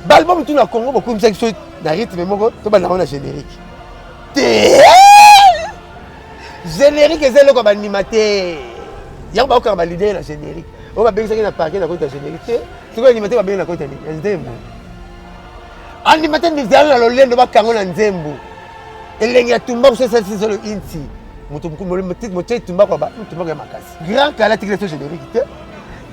Baalbum tu na Congo bokumisaki biso na rythme moko tobanda yango na générique te. Générique eza eloko ya bandima te, yango bakokaka balider na générique oyo babengisaki na parke na kota générique te. Soki animateur babengi na kota ya nzembo, animateur nizala na lolendo bakango na nzembo elenge ya tumbaku sesasisolo inti moto motie tumbaku aba tumbaku ya makasi. Grand kala atikela so générique te,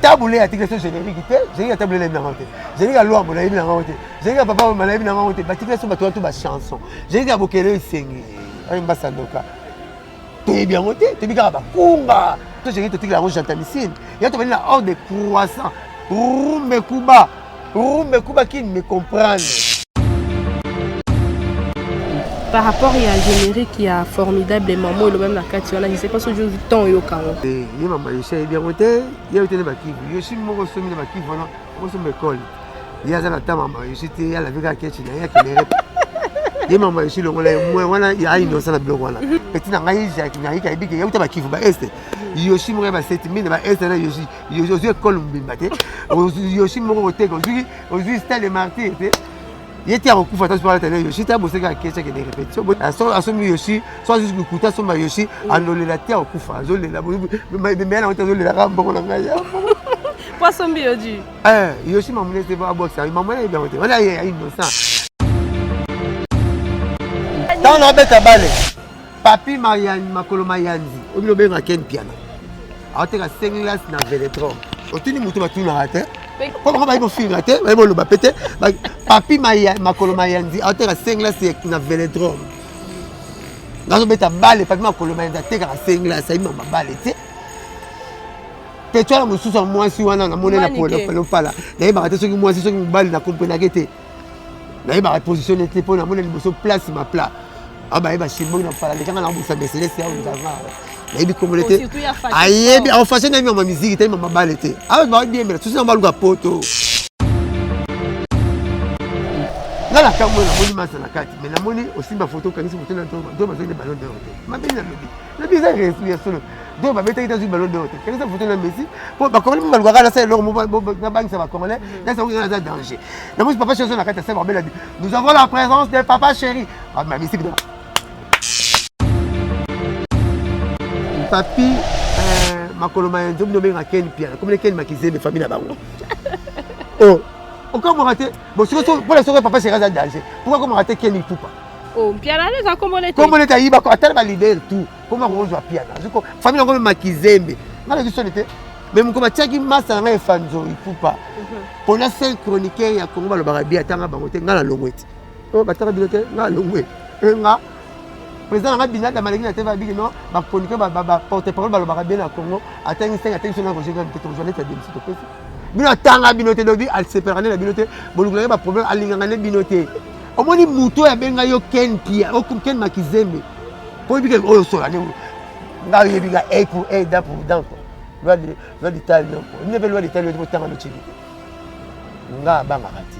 tabule atikela so générique te. Générique ya tabule nayebi nango te, générique ya lwambo nayebi nango te, générique ya papa wemba nayebi nango te. Batikela so bato wana to bachanson. Générique ya bokele esengi oyo mbasandoka toyebi yango te, toyebi kaka bakunga to générique totikela yango gentamicine ya tobandi na ordre de croissant. Rumbe kuba, rumbe kuba qui me comprendre. Par rapport ya générique ya Formidable Mamo elobami na kati wana, je sais pas soki ozwi temps oyoka yango. Ye mama Yoshi ayebi yango te, ye oyo te na bakivu. Yoshi moko osomi na bakivu wana, okosomba ekole. Ye aza na ta mama Yoshi te, ye alavi kaka kechi na ye akendere. Ye mama Yoshi longola ye mwe wana ya innocent na biloko wana. Petit na ngai Jacques Nayika ayebi ke ye uta bakivu ba este. Yoshi moko ya ba 7000 na ba este na Yoshi. Yoshi ozwi ekole mobimba te. Yoshi moko koteka ozwi ozwi stade martyr te. Ye te akokufa ata soki alata Yoshi te, abosaki akesha akende répétition, asombi Yoshi so azwi lokuta asomba Yoshi, alolela te, akokufa azolela meya nango te, azolela kaka mbongo na ngai. Po asombi Yoji. Yoshi mamune te abwakisa mamune ayebi yango te wana ye innocent. Ntango naobeta bale, papi makolo mayanzi obino obenga Ken Piana aoteka senglas na Veletron, otuni motu batunaka te mpo bango bayebi kofinga te, bayebi koloba pe te. Papi makolo mayanzi aoteka senglas na Veletron, nazobeta bale, papi makolo mayanzi atekaka senglas, ayebi mama bale te. Petwala mosusu ya mwasi wana namoni na lopala, nayebaka te soki mwasi soki mobali, na komprenake te, nayebaka position te mpo namoni liboso place mapla abayeba shimboki na pala lekanga na kobusa Mercedes ya nzanga, nayebi komole te, ayebi afashe, nayebi mama miziki te, mama bale te, awa baodiembela susi na baluka poto. Nga na kamwe namoni masa na kati, mais namoni osimba foto, okangisi foto na to bazongi ballon d'or te. Mabe nalobi nabi eza ya solo, donc babetaki te, azwi ballon d'or te, kangisa foto na Messi po bacongolais mpo balukaka nasala eloko nabangisa bacongolais, nasala naza danger. Namoni papa chéri na kati ya sala babela, nous avons la présence de papa chéri mamisi bina papi makolo mayanzi obino obenga Ken Piana komine Ken Makizembe famille na bango. Oh, okamwaka te. Bon, sikoyo mpona soki papa chéri aza danger, pourquoi komaka te Ken Ipupa? Oh, Mpiana eza kombo nete. Kombo nete ayiba atala baleader tout koma kozwa Piana famille yango Makizembe. Nga nayoki soni te, mais moko batiaki masa na ngai Efanzo Ipupa mpona cinq chroniqueur ya Congo balobaka bi atanga bango te. Nga na longwe te, oyo batanga bino te, nga longwe. Nga président nanga binada maleki na te babiki no bachroniqueur baporte parole balobaka bien na Congo, atangi 5, atangi so na Roger te, tozwa neti ya demisi topesi bino. Atanga bino te, lobi asepelaka nde na bino te, bolukilaka baproblème, alingaka nde bino te. Omoni motu oyo abenga yo Ken Pia, Ken Makizembe, po oyebi ke oyo osola nde nga oyebi nga œil pour œil, dent pour dent, quoi, loi d'Italie nde mpe loi d'Italie otanga nociki te. Nga abangaka te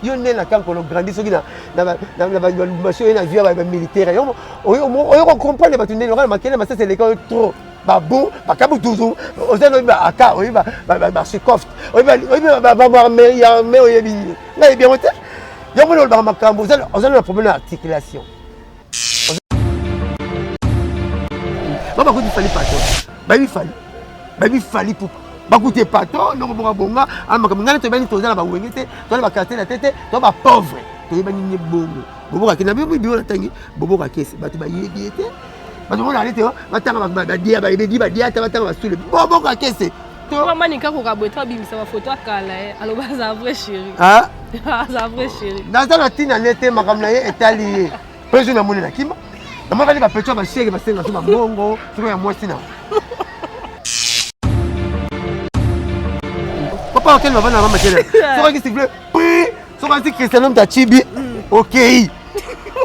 yo nde na kankolo grandi soki na Lubumbashi oye na vie ya bamilitaire, oyo kocomprendre bato ndenge okana makele masese eleka oyo trop babon bakabutuzu oza oyebi baaka, oyebi basikoft, oyebi baarme ya arme, oyebi nga yebi yango te. Yango moni olobaka makambo oza na problème ya articulation. Babakuti Fally patron, bayebi Fally, bayebi Fally Pupa, bakuti patron ndoko moko abonga makambo. Ngai toyebani, toza na bawenge te, toza na baquartier na te te, toza bapauvre, toyebani nde bongo. Bobokaki na bino bino natangi boboka kesi, bato bayebi ye te, bato mona ale te, batanga badia, bayebi badia te, batanga basule boboka kese. Manika koka boye to abimisa bafoto akala ye, aloba aza vrai chéri, aza vrai chéri. Naza na ntina ne te, makambo na ye etali ye. Mpe jour namoni na kima, namonakani bapeto ya bashege basenga so bambongo soko ya mwasi na papa okende bavanda na mama kele soki aki siffle pri, soki asi Cristiano moto acibi okei.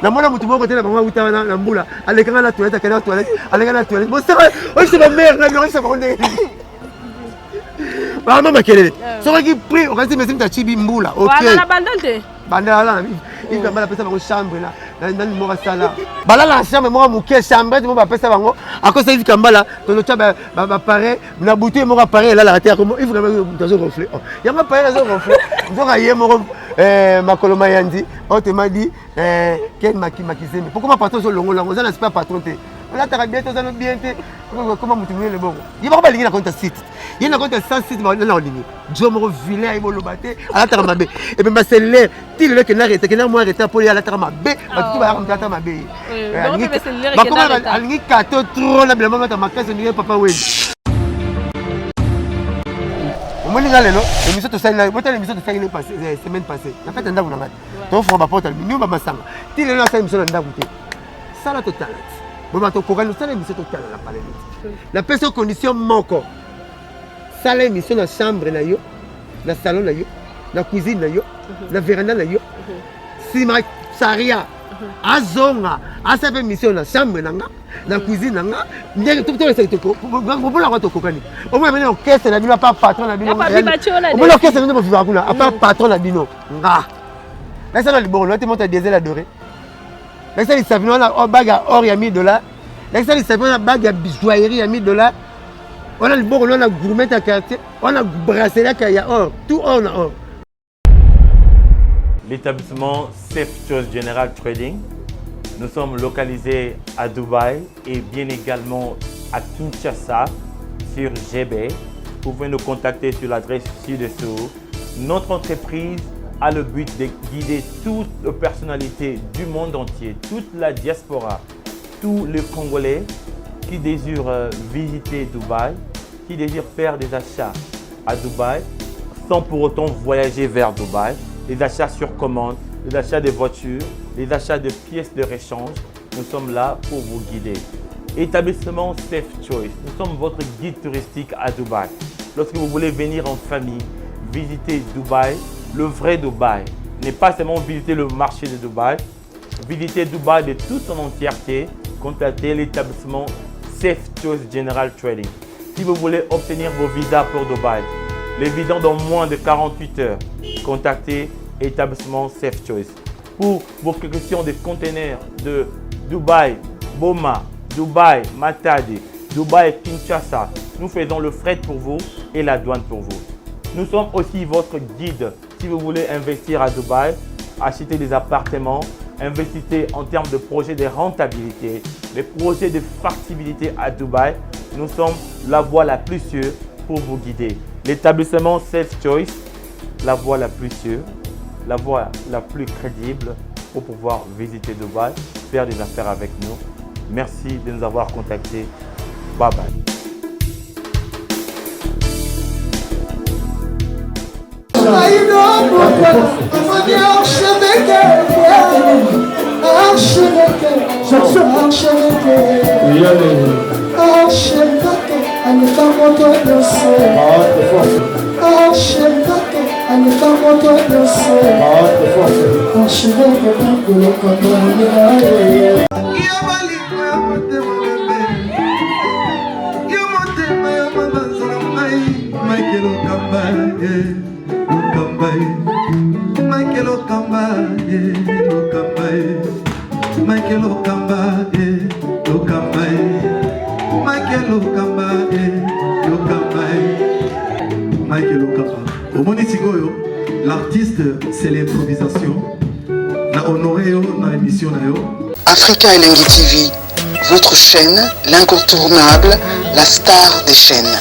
Namona motu moko te na bango auta wana na mbula, alekanga na toilette, akende na toilette, alekanga na toilette bosaka oyebisa bamare na bino, oyebisa bango ndenge bama makelele soki aki pri, okanisi mesi moto acibi mbula. Okei te. Bandala Ivamba apesa bango chambre na nani moko asala, balala na chambre moko moke, chambre moko bapesa bango. Akosa Ive Kambala tozotya bapareil na butu, ye moko appareil elalaka te. Ive Kambala moto azo ronfle, yango appareil azo ronfle. Nzoka ye moko eh, makolo mayandi autrement dit eh, ken makizembe. Pourquoi patron ozolongola yango? Oza na super patron te, olataka bien te, oza no bien te, koma motu monene bongo. Ye moko balingi na compte ya site, ye na compte ya 100 site nana olingi jo moko vilain, ayebi oloba te, alataka mabe, ebemba cellulaire ti lelo ekenda reta, ekenda mwa reta mpo ye alataka mabe. Bato tu bayaka moto alataka mabe, ye eh, alingi kato trop na bilamba mata makasi, olingi papa weni. Omoni nga lelo émission tosali na botala émission tosali na eh, semaine passée na kati ya ndako na ngai, tofonga baporte nio bamasanga ti lelo nasali émission na ndako te. Sala totala ti boba tokokani, osala émission totala na palais te. Napesi yo condition moko: sala émission na chambre na yo, na salon na yo, na cuisine na yo, na véranda na yo. Nsima saria azonga asala mpe émission na chambre na nga, na cuisine na nga, ndenge tolesaki tokokani. Omona bino orchestre na bino, apa patron na bino, omona orchestre na bino bovivaka kuna, apa patron na bino nga nakisa na libongo lote moto ya diesel adoré, nakisa lisapi wana bague ya or ya 1000 $, nakisa lisapi wana bague ya joaillerie ya 1000 $, wana liboko wana gourmet ya quartier, wana bracelet ya or, tout or na or. L'établissement Safe Choice General Trading. Nous sommes localisés à Dubaï et bien également à Kinshasa sur GB. Vous pouvez nous contacter sur l'adresse ci-dessous. Notre entreprise a le but de guider toutes les personnalités du monde entier, toute la diaspora, tous les Congolais qui désirent visiter Dubaï, qui désirent faire des achats à Dubaï sans pour autant voyager vers Dubaï, les achats sur commande, les achats de voitures, les achats de pièces de rechange. Nous sommes là pour vous guider. Établissement Safe Choice, nous sommes votre guide touristique à Dubaï. Lorsque vous voulez venir en famille, visiter Dubaï, le vrai Dubaï, n'est pas seulement visiter le marché de Dubaï, visiter Dubaï de toute son entièreté, contactez l'établissement Safe Choice General Trading. Si vous voulez obtenir vos visas pour Dubaï, les visas dans moins de 48 heures, contactez établissement Safe Choice. Pour vos questions de conteneurs de Dubaï, Boma, Dubaï, Matadi, Dubaï, Kinshasa, nous faisons le fret pour vous et la douane pour vous. Nous sommes aussi votre guide si vous voulez investir à Dubaï, acheter des appartements, investissez en termes de projets de rentabilité, des projets de factibilité à Dubaï. Nous sommes la voie la plus sûre pour vous guider. L'établissement Safe Choice, la voie la plus sûre, la voie la plus crédible pour pouvoir visiter Dubaï, faire des affaires avec nous. Merci de nous avoir contactés. Bye bye. Michael Okamba. Omoni sikoyo, l'artiste, c'est l'improvisation. Na honoré yo na émission na yo. Africa Elengi TV, votre chaîne, l'incontournable, la star des chaînes.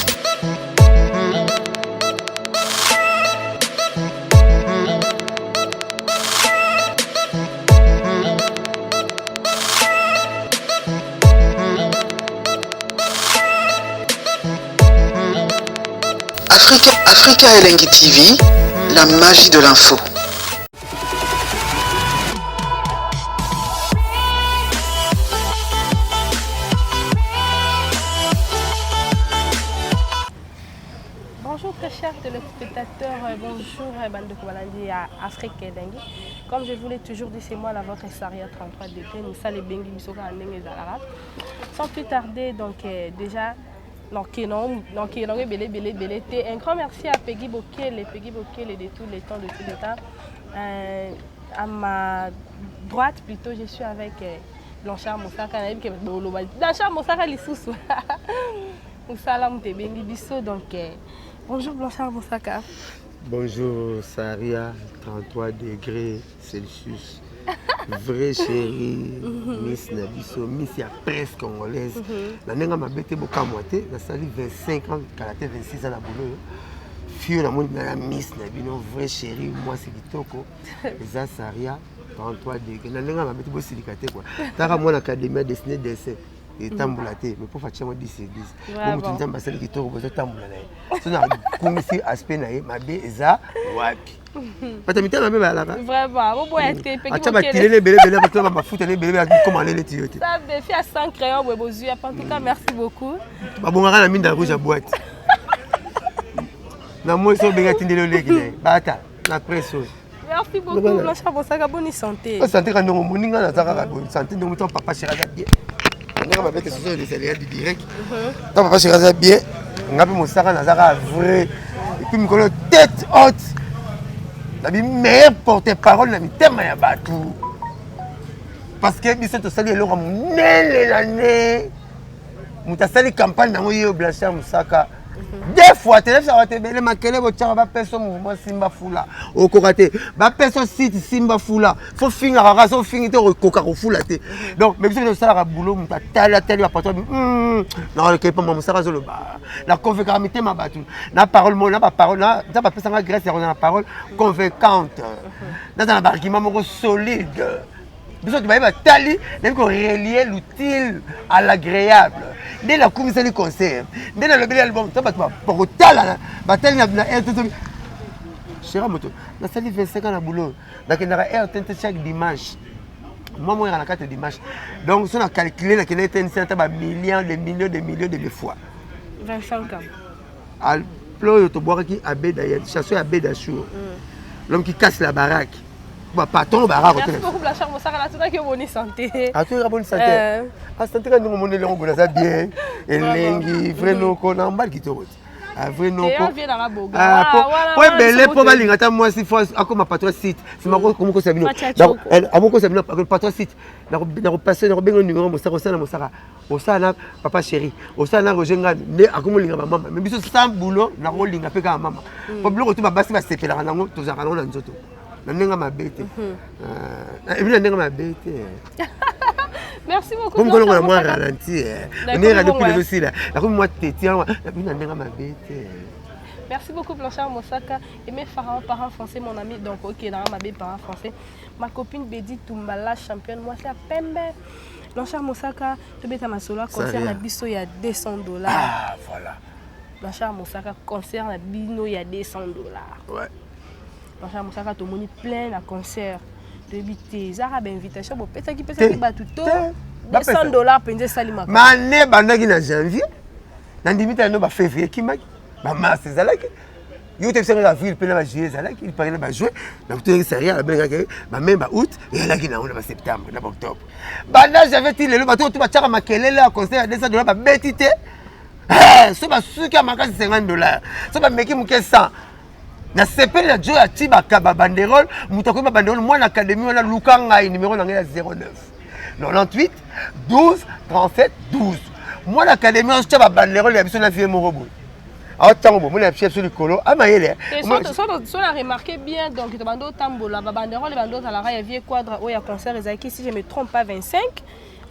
Africa Elengi TV, la magie de l'info. Bonjour très chers téléspectateurs, bonjour bandeko balandi ya Afrique Elengi. Comme je vous l'ai toujours dit, c'est moi la votre Saria 33 degrés, mosala ebengi biso kaka ndenge ezalaka. Sans plus tarder, donc déjà donc ebele ebele ebele te. Un grand merci à Peggy Bokele, Peggy Bokele de tous les temps, de tous les temps. À ma droite plutôt, je suis avec Blanchard Mosaka, nayebi ke boloba Blanchard Mosaka lisusu. Mosala moto ebengi biso, donc bonjour Blanchard Mosaka. Bonjour Saria, 33 degrés Celsius. Vrai chérie, Miss na biso, Miss ya presse congolaise. Na ndenge mabe te bokamwa te, nasali 25 ans, kala te 26 ans na boulot. Fio na moni na Miss na bino, vrai chérie, mwasi kitoko. Eza Saria, 33 degrés. Na ndenge mabe te bosilika te quoi. Taka mwana académie a dessiné dessin. Etambola te, mais po fatia ngo 10 sur 10. Bo moto Nzambe asali kitoko bozotambola na ye. So na kumisi aspect na ye mabe eza wapi? Bato mitema mabe bayalaka. Vraiment, boboya te peki. Atia bakilele ebele ebele, bato ba mafuta ne ebele ebele akoma nene ti yo te. Ça défi à 100 crayon boye bozwi. En tout cas, merci beaucoup. Babongaka na minda rouge ya boîte. Na moi so benga tindeli oleki na ye. Bata na presse oyo. Merci beaucoup, Blanchard Bosaka, bonne santé. Bonne santé, quand on moninga na zaka bonne santé, donc ton papa chéri aza bien. Ndenge mabe te soso ezali ya direct. Ton papa chéri aza bien. Nga pe mosaka nazaka vrai. Et puis mikolo tête haute. Nabi meilleur porte-parole na mitema ya bato. Parce que biso tosali eloko monene na ne. Moto asali campagne nango ye Blanchard Mosaka. Deux fois te nayebisaka bato ebele makele botyaka bapesa mouvement simba fula okoka te, bapesa site simba fula fo fingaka kaka so ofingi te okoka kofula te. Donc mais biso tosalaka boulot, moto atali atali bapatron nakaleke pamba. Mosaka azoloba na convaincaka mitema bato na parole mo na baparole nzambe apesanga grâce ya kozala na parole convaincante, naza na baargument moko solide. Biso tobaye batali nayebi korelier l'utile à l'agréable. Nde nakumisali concert, nde nalobeli album to bato bakotala batali na RT. Chéra moto nasali 25 ans na boulot, nakendaka RTNT chaque dimanche, mwa moyaka na kati ya dimanche. Donc so na calcule nakende RTNC ata bamillions de millions de millions de fois. 25 ans. Plan oyo tobwakaki abeda ya chanson ya Abeda Chour, l'homme qui casse la baraque, bapatron baraka. Merci beaucoup, Blanchard Mosaka. Natunaki yo boni santé. Atoyaka boni santé. Asante ka ndenge omoni elongo boye, naza bien, elengi vrai noko na mbali kitoko te, vrai noko po ebele mpo balinga ata mwasi fo akoma patron site nsima komokosa bino, amokosa bino patron site. Nakopase, nakobenga numéro Mosaka, osala na Mosaka, osala na papa chéri, osala na Roger Ngani nde akomolinga bamama. Mais biso sans boulot nakolinga mpe kaka mama po biloko to babasi basepelaka nango, tozalaka nango na nzoto na ndenge mabe te, ebi na ndenge mabe te. Merci beaucoup. Comme kolongola mwa ralenti ndenge radio pile ezosila, nakomi mwa teti nabi na ndenge mabe te. Merci beaucoup, Blanchard Mosaka. Et mes parents, parents français, mon ami. Donc, ok, dans ma parents français. Ma copine Bedi Tumbala, championne. Moi, c'est à Pembe. Blanchard Mosaka, tu es ma solo concert na biso, il y a 200 $. Ah, voilà. Blanchard Mosaka, concert na bino, il y a 200 $. Ouais. Blanchard Mosaka, tout le monde plein à concert. Toyebi te, ezaka bainvitation bopesaki pesaki bato to 200 $ mpenza esalimaka? Mane bandaki na janvier, nandimi te, yano bafévrier ekimaki, bamars ezalaki yo te, bisanga avril mpe na bajuillet ezalaki, il paraît na bajuin nakutoyaki saria babengaki bameme baaoût eyalaki nango na baseptembre na baoctobre. Banda janvier ti lelo, bato to batiaka makelele ya concert ya 200 $, babeti te. So basuki ya makasi 50 $, so bameki moke 100. Nasepeli na jo ya ti babanderole. Moto akoyi babanderole, mwana académie wana, luka ngai, numéro na ngai ya 09 98 12 37 12. Mwana académie wana, tia babanderole ya biso na vie moko boye aotango bomoni ya biso likolo amayele. So na remarqué bien, donc tobanda otambola, babanderole bando ozalaka ya vie cadre oyo ya concert ezalaki, si je me trompe pas, 25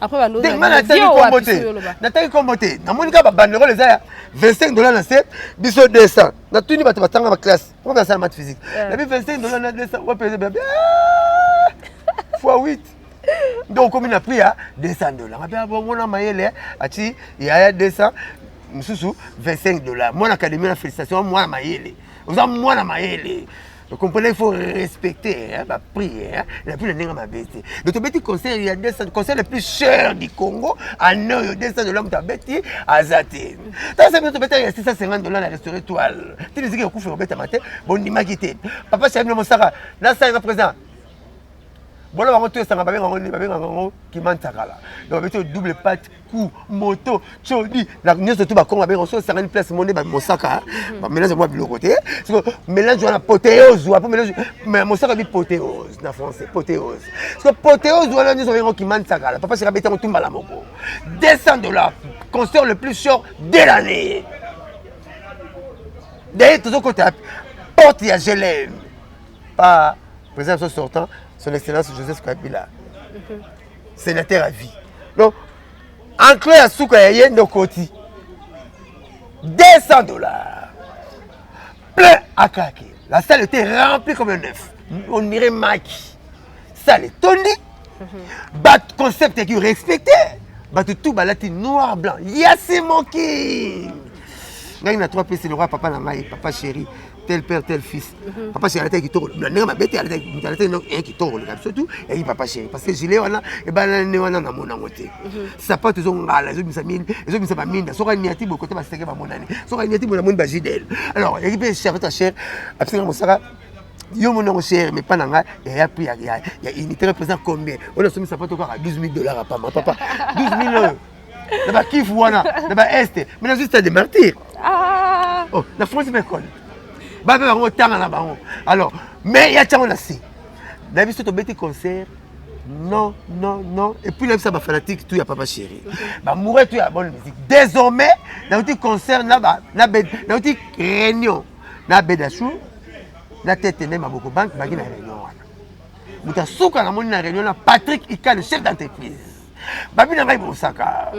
après bando. Nga nataki kombo te, nataki kombo te. Namoni kaka babanderole eza ya 25 $ na se, biso 200. Natuni bato batanga baclasse po basala math physique, nabi 25 $ na 200 wapi fois 8, donc okomi na prix ya 200 $. Ngabi abongona mayele ati yaya 200 mosusu 25 $. Mwana académie na félicitation, mwana mayele, oza mwana mayele. Vous comprenez, il faut respecter, hein, ba prix, hein, et puis le ndenge mabe te. Donc tobeti concert il y a 200, concert le plus cher du Congo en oyo 200 $ moto abeti aza te. Tala biso tobeti ya 650 $ na restaurant étoile. Ti musique ekufa obetama te, bondimaki te. Papa Chéri Mosaka, nasalinga président. Bona bango to esanga babengaka ngo nini? Babengaka ngo kimantakala. Donc babeti double patte coup moto codi na nyonso to bakongo babengaka so esangani place mo nde bamosaka bamélange mwa biloko te. Siko mélange wana potéose wa po mélange mosaka bi potéose na français potéose. Siko potéose wana nyonso babenga kimantakala. Papa Chéri abeti yango tumbala moko 200 $, concert le plus cher de l'année. D'ailleurs tozokota. Porte ya GLM. Pas président sortant, son excellence Joseph Kabila. Sénateur à vie. Donc, enclos ya suka ya ye nde okoti 200 $, plein à craquer. La salle était remplie comme un œuf, on dirait maki. Salle etondi bato, concept eki respecté, bato tout balati noir blanc. Yasimoki ngai na 3 pesi lokwa papa na ngai, papa chéri, tel père tel fils. Papa chéri alataki kitoko na ndenge mabe te, moto alataki kitoko koleka biso tu yaki papa chéri, parce que gilet wana ebana nde wana namona yango te. Sapato ezongala, ezobimisa baminda. Soki aniati boye kote, baseke bamonani. Soki aniati boye, namoni bagidele. Alors yaki mpe cher ta cher apisinga mosaka yo moni yango cher, mais mpa na ngai yaya prix ya unité représente combien? Oyo nasomi sapato kaka 12 000 dollars apama papa, 12 000 oyo na bakifu wana na baeste, mais nazwi stade de martyr. Oh, na France mpe école bape bango otanga na bango. Alors mais ya tiango na se na biso tobeti concert. Non, non, non. Et puis nayebisa bafanatique tout ya papa chéri, bamoureux tout ya bonne musique, désormais nauti concert nauti réunion na Bedachou na tete nde maboko banque baki na réunion wana. Moto asuka namoni na réunion na Patrick Ikane, chef d'entreprise. Babi na ngai bosaka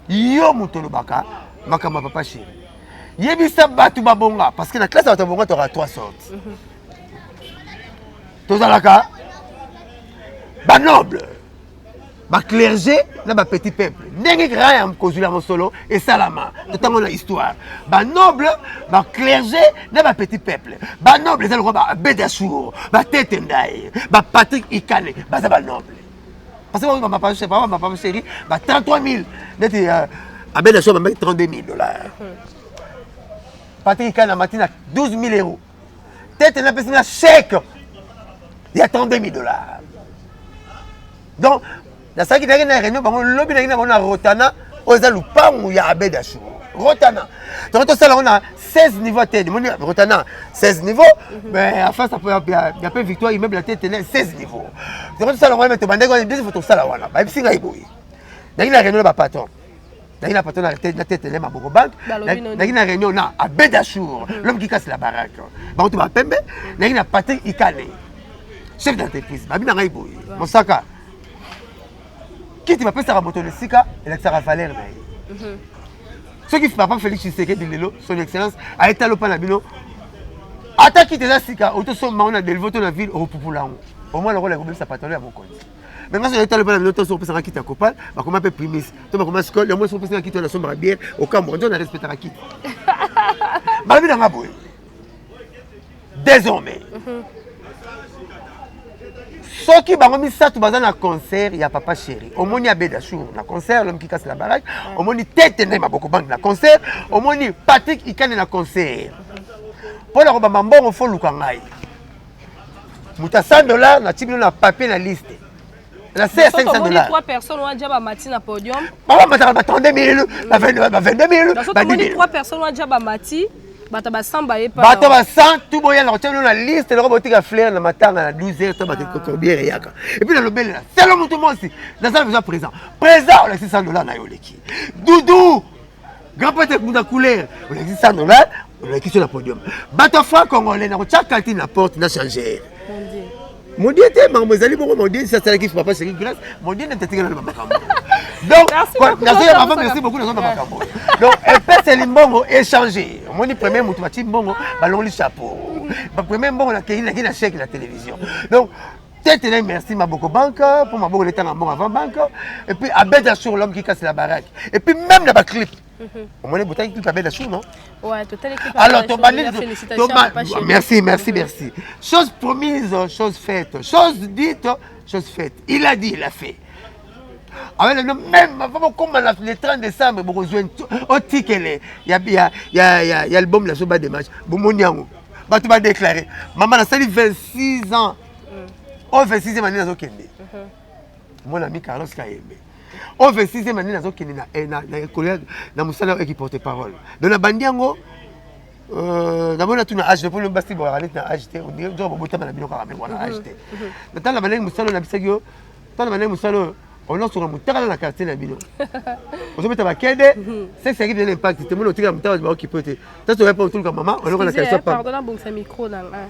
yo moto olobaka makambo ya papa chéri, yebisa bato babonga, parce que na classe ya bato babonga tokaka trois sortes: tozalaka banoble, baclergé na bapetit peuple. Ndenge rang ya kozwila mosolo esalama, totango na histoire, banoble, baclergé na bapetit peuple. Banoble eza lokola baabedasur, batete ndai, bapatrik Ikane, baza banoble, parce que bamapa chéri ba 33 000 neti abedasur bamaki 32 000 $, Patrik Ikane amati na 12 000 euros, tete napesi na chèque ya 32 000 $. Donc nasalaki nayaki na réunion bango lobi, nayaki na bango na Rotana oyo eza lupangu ya Abed Ashur. Rotana tongo tosala yango na 16 niveau te, moni Rotana 16 niveau, mais en face ya mpe Victoire, immeuble ya tete 16 niveau. Tongo tosala yango, me tobandaki wana deuxième fois tosala wana. Bayebisi ngai boye: nayaki na réunion na bapatron, nayaki na patron na tete ne maboko banque, nayaki na réunion na Abed Achour, l'homme qui casse la baraque, bango to bapembe, nayaki na Patrick Ikane, chef d'entreprise. Babi na ngai boye: mosaka kiti bapesaka moto na esika elakisaka valeur na ye. Soki papa Félix Tshisekedi lelo, son excellence, ayetala mpa na bino, ata kiti eza sika, otosomba ngo na Delvo to na ville, okopupula yango omoi lokola ekobebisa patalo ya mokonzi. Mais nga soki ayetala mpa na bino to soki opesaka kiti ya Kopal, bakoma mpe Primis to bakoma Skol yango, soki opesaka kiti wana asombaka biere, okamboka nzo na respectaka kiti. Balobi na nga boye: désormais soki bango misato baza na concert ya papa chéri, omoni Abeda Chour na concert, l'homme qui casse la baraque, omoni tete nde maboko banque na concert, omoni Patrick Ikane na concert, mpo na kobamba mbongo fo luka ngai moto ya 100 $, natie bino na papier na liste na se ya 500 $. Trois personnes wana dia bamati na podium. Babamataka ba 32 000, ba 22 000, ba 10 000. Trois personnes wana dia bamati, bato basamba ye. Bato ba100 tu boya na kotia bino na liste loko botika fleur na matanga na 12 heures to bato biere eyaka. Et puis nalobelela selo motu mosi naza besoin présent présent, olakisi 100 $ na yo, oleki dudu grand prêtre muta couleur, olakisi 100 $, olakisi na podium. Bato franc congolais na kotia kati na porte na changer mondie te. Makambo ezali bongo, mondie si asalaki papa chéri grâce, mondie nde tatikala na bamakambo. Donc nazoya papa, merci beaucoup. Nazoya makambo, donc epeseli mbongo échanger. Omoni premier motu batie mbongo, balongoli chapeau, premier mbongo nakei naki na chèque na télévision. Donc tete na merci maboko banque mpo maboko letanga mbongo avant banque. Et puis Abed Achour, l'homme qui casse la baraque. Et puis même na baclip, omoni botaki clip Abed Achour, non? Ouais, total équipe. Alors tobandi. Merci, merci, merci. Chose promise, chose faite, chose dite, chose faite. Il a dit, il a fait. Avec même avant bokóma na le 30 décembre, bokozwa otikele ya album na so badémarche. Bomoni yango, bato badéclare mama nasali 26 ans oyo, 26e année nazokende. Mon ami Carlos Kayembe, oyo 26e année nazokende na mosala oyo eki porte parole. Donc nabandi yango, namoni natuna age mpo basi bolaka neti na age te, nzoka bobotama na bino kaka me wana age te. Natala bandenge mosala oyo nabisaki yo, tala bandenge mosala oyo. Onosoka motakala na quartier na bino. Ozobeta bakede, sexe yaki bien impact te mona otikala motakala baokipe te. Tata oya pa otuluka mama, oloko na quartier pa. Pardon, nabongisa micro na ngai.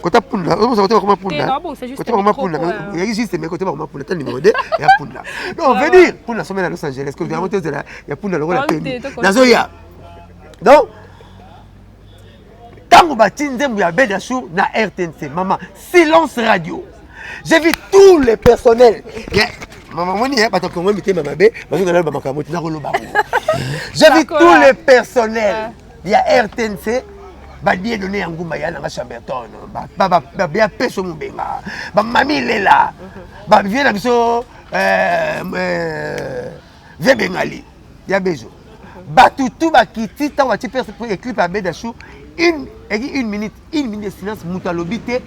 Kota punda, ozo kota bakoma punda. Kota bakoma punda, yaki juste mais kota bakoma punda, ta numéro 2 ya punda. Donc on veut dire punda sommet na Los Angeles, ko yango te zela ya punda lokola pembe. Nazoya. Donc ntango batie nzembo ya Abed Achour na RTNC, mama silence radio. J'ai vu tous les personnels. Yeah. Mama moni eh, bato Congo mitema mabe, bazo na ba makambo tina koloba. J'ai vu tous les personnels ya RTNC badie donné ya ngumba ya nanga Chamberton, ba ba ba ba peso mubenga, ba mami lela, ba vie na biso euh euh vie bengali ya bezo. Bato tout bakiti ntango batie clip ya Abed Achour, une eki une minute de silence, moto alobi te.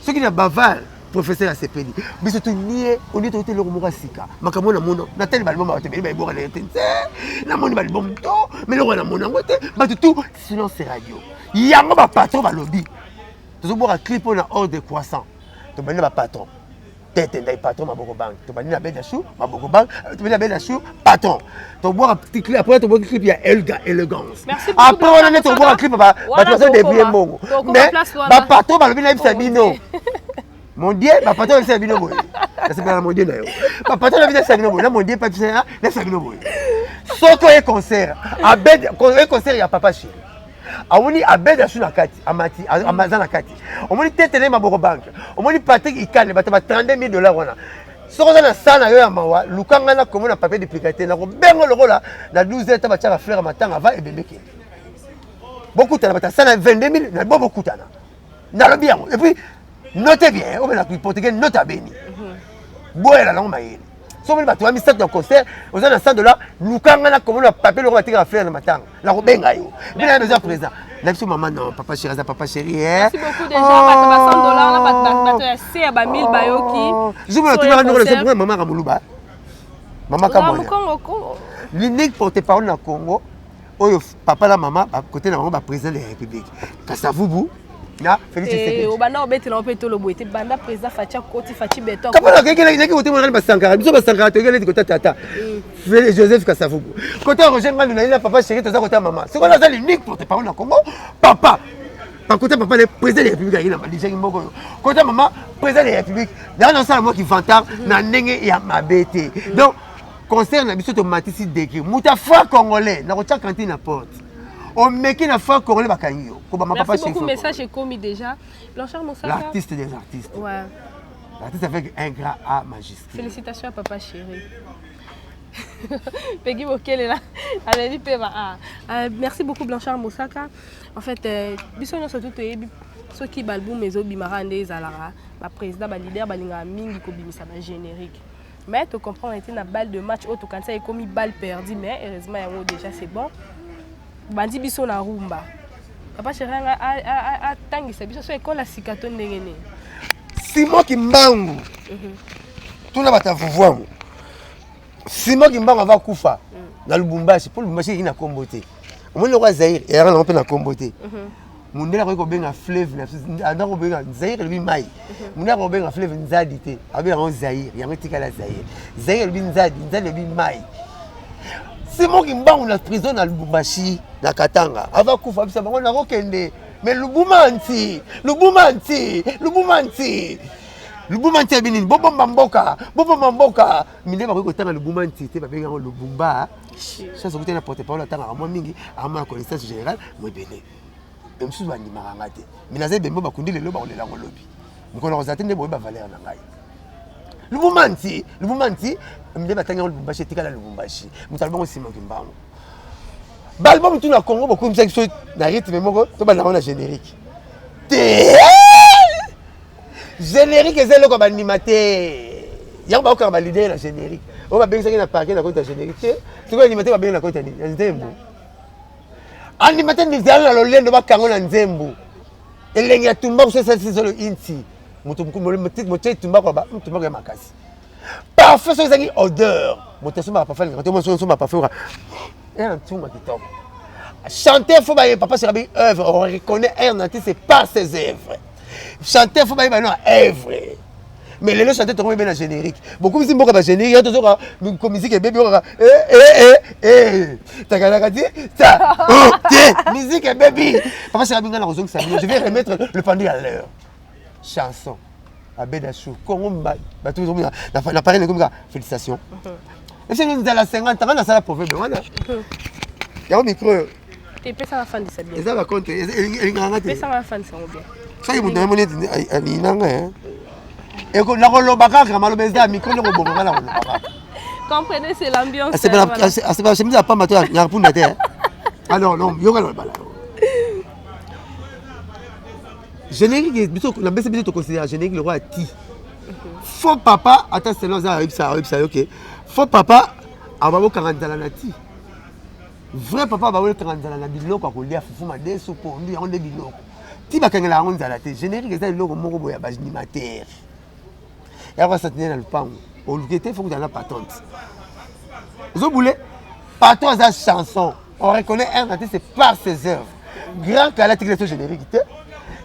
Soki na bavard professeur asepeli biso tonie olie toyoti eloko moko ya sika makambo na mono natali balbum bato ebele bayebwaka na ye te nse namoni balbum to mais eloko namoni yango te. Bato tout silence radio. Yango bapatron balobi tozobwaka clip oyo na ordre croissant. Tobandi na bapatron tete ndai, patron maboko bank, tobandi na Abed Achour maboko bank, tobandi na Abed Achour patron, tobwaka clip. Après tobwaki clip ya Elga Élégance. Après wana nde tobwaka clip bato bazo débrouiller mbongo. Mais bapatron balobi nayebisa bino, mon dieu, bapatron bayebisa bino boye, nasepela na mon dieu na yo. Bapatron balobi nayebisa bino boye na mon dieu, nayebisa bino boye: soki oye concert Abed, oye concert ya Papa Chéri, amoni Abed Achour na kati, amati aza na kati, omoni tetele maboko banke, omoni Patrick Ikane, bato ba 32 000 dollars wana. Soki oza na sa na yo ya mawa, luka ngai na komona papier duplicate, nakobenga lokola na 12 heures ta batiaka fleur ya matanga ava ebembe kende bokutana. Bato asala 22 000 na bo bokutana, nalobi yango. Et puis note bien, obela portugais, nota bene, boyela nango mayele. Soki omoni bato ya misato na concert, oza na 100 dollar, luka ngai na komona papier loko batikaka fleur na matanga, nakobenga yo. Epuis na besoin présent na biso mama. Non, Papa Chéri aza Papa Chéri. Merci beaucoup déjà bato ba 100 dollars na bato ya se ya ba 1000 bayoki. Zumona tunaka ndoko na mama Kamoluba, mama Kamwana, l'unique porte-parole na Congo oyo papa na mama côté na bango baprésident de la République, Kasavubu na Félix Tshisekedi. Obanda obetela mpe tolo boye te banda président Fatshi akoti, Fatshi Béton. Kapala naki kote mwana basankara, biso basankara toyeki neti kota tata Joseph Kasavubu, kota Roger Ngandu na ye na Papa Chéri, toza kota mama. Soki wana aza l'unique porte parole na Congo, papa bakota papa le président de la République ayaki na badijaki moko oyo kota mama président de la République yango nasala mwaki vantard na ndenge ya mabe te. Donc concert na biso tomatisi degré. Moto afra congolais nakotia cantine na porte, omeki na franc congolais, bakangi yo kobama. Papa, merci beaucoup. Message ekomi déjà, Blanchard Mosaka. L'artiste des artistes, ouais. L'artiste avec un grand A majuscule. Félicitations à Papa Chéri. Peggy Bokelela aleli mpe ba ah. Merci beaucoup Blanchard Mosaka. En fait biso nyonso tu toyebi soki baalbum ezobimaka nde ezalaka baprésident, baleader balingaka mingi kobimisa bagénérique. Mais tocomprendre ete na balle de match oyo tokanisa ekomi balle perdue, mais heureusement yango déjà c'est bon. Bandi biso na rumba, Papa Chéri anga atangisa biso so ekole ya sika to ndenge nini? Simon Kimbangu, tuna bato ya vuvwangu. Simon Kimbangu ava kufa na Lubumbashi, mpo Lubumbashi eki na nkombo te. Omoni lokola Zaire eyaka nango mpe na nkombo te. Mondele akoki kobenga fleuve na biso, anda kobenga Zaire elobi mai. Mondele akoki kobenga fleuve Nzadi te, abenga yango Zaire. Yango etikala Zaire. Zaire elobi Nzadi, Nzadi elobi mai. Simon Kimbangu na prison na Lubumbashi na Katanga, ava kufa bisa bango: nakokende mais Lubuma nti, Lubuma nti, Lubuma nti, Lubuma nti ebi nini? Bobomba mboka, bobomba mboka. Mindele bakoki kotanga Lubuma nti te, babengi yango Lubumba. Chance okuti na porte parole atangaka mwa mingi, amona connaissance générale mo ebele. Mosusu bandimaka nga te, mais naza ebembe. Bakundi lelo, bakolela yango lobi. Mokolo nakozala te nde boyeba valeur na ngai. Lubumba nti, Lubumba nti, nde batangi yango Lubumbashi, etikala Lubumbashi. Moto alobongo Simon Kimbangu. Baalbum tu na Congo bokomisaki biso na rythme moko, tobanda yango na générique te. Générique eza eloko ya bandima te. Yango bakokaka baleader na générique oyo babengisaki na parquet na kota ya générique te. Sikoyo animateur babengi na kota nini? Ya nzembo. Animateur nizala na lolendo, bakango na nzembo elenge ya tumbaku. So esalisi solo inti moto motie tumbako, tumbako ya makasi, parfum. Soki ezangi odeur, moto asombaka parfum alingaka te. Moso osomba parfum ena ntunga kitoko. Chanteur faut baye papa serabi œuvre, on reconnaît un artiste par ses œuvres. Chanteur faut bayeba no œuvre. Mais lelo chanteur tokomi be na générique. Bokumisi mboka ba générique, ya tozoka ko musique ebebi kaka eh eh eh eh. Takalaka ti ta oh te musique ebebi. Papa Chaka binga na kozongisa bino. Je vais remettre le pendu à l'heure. Chanson. Abeda Chou. Congo bato na na Paris nakomi kaka félicitations. Ese nzala 50 ans nasala proverbe wana. Yango micro oyo. Te pesa nga fandisa bien. Eza ba compte elingaka nga te. Pesa nga fandisa ngo bien. Soki moto amoni ete alingi na nga eko nakoloba kaka maloba eza micro nde koboma nga nakoloba kaka. Comprenez, c'est l'ambiance. Asepela chemise ya pamba to ya punda te. Ah non non, yoka na bala. Générique biso na bese biso to considère générique le roi ti. Faux papa ata selon za ayebisa ayebisa yo ke faux papa ababokanga nzala na ti. Vrai papa bawelekaka nzala na biloko ya kolia fufu madesu pondu yango nde biloko ti bakangela yango nzala te générique eza eloko moko boye ya baanimateur yako asatine na lupango oluki te fo kozala na patente ozobule patron aza chanson on reconnaît un artiste par ses œuvres grand kala atikeli so générique te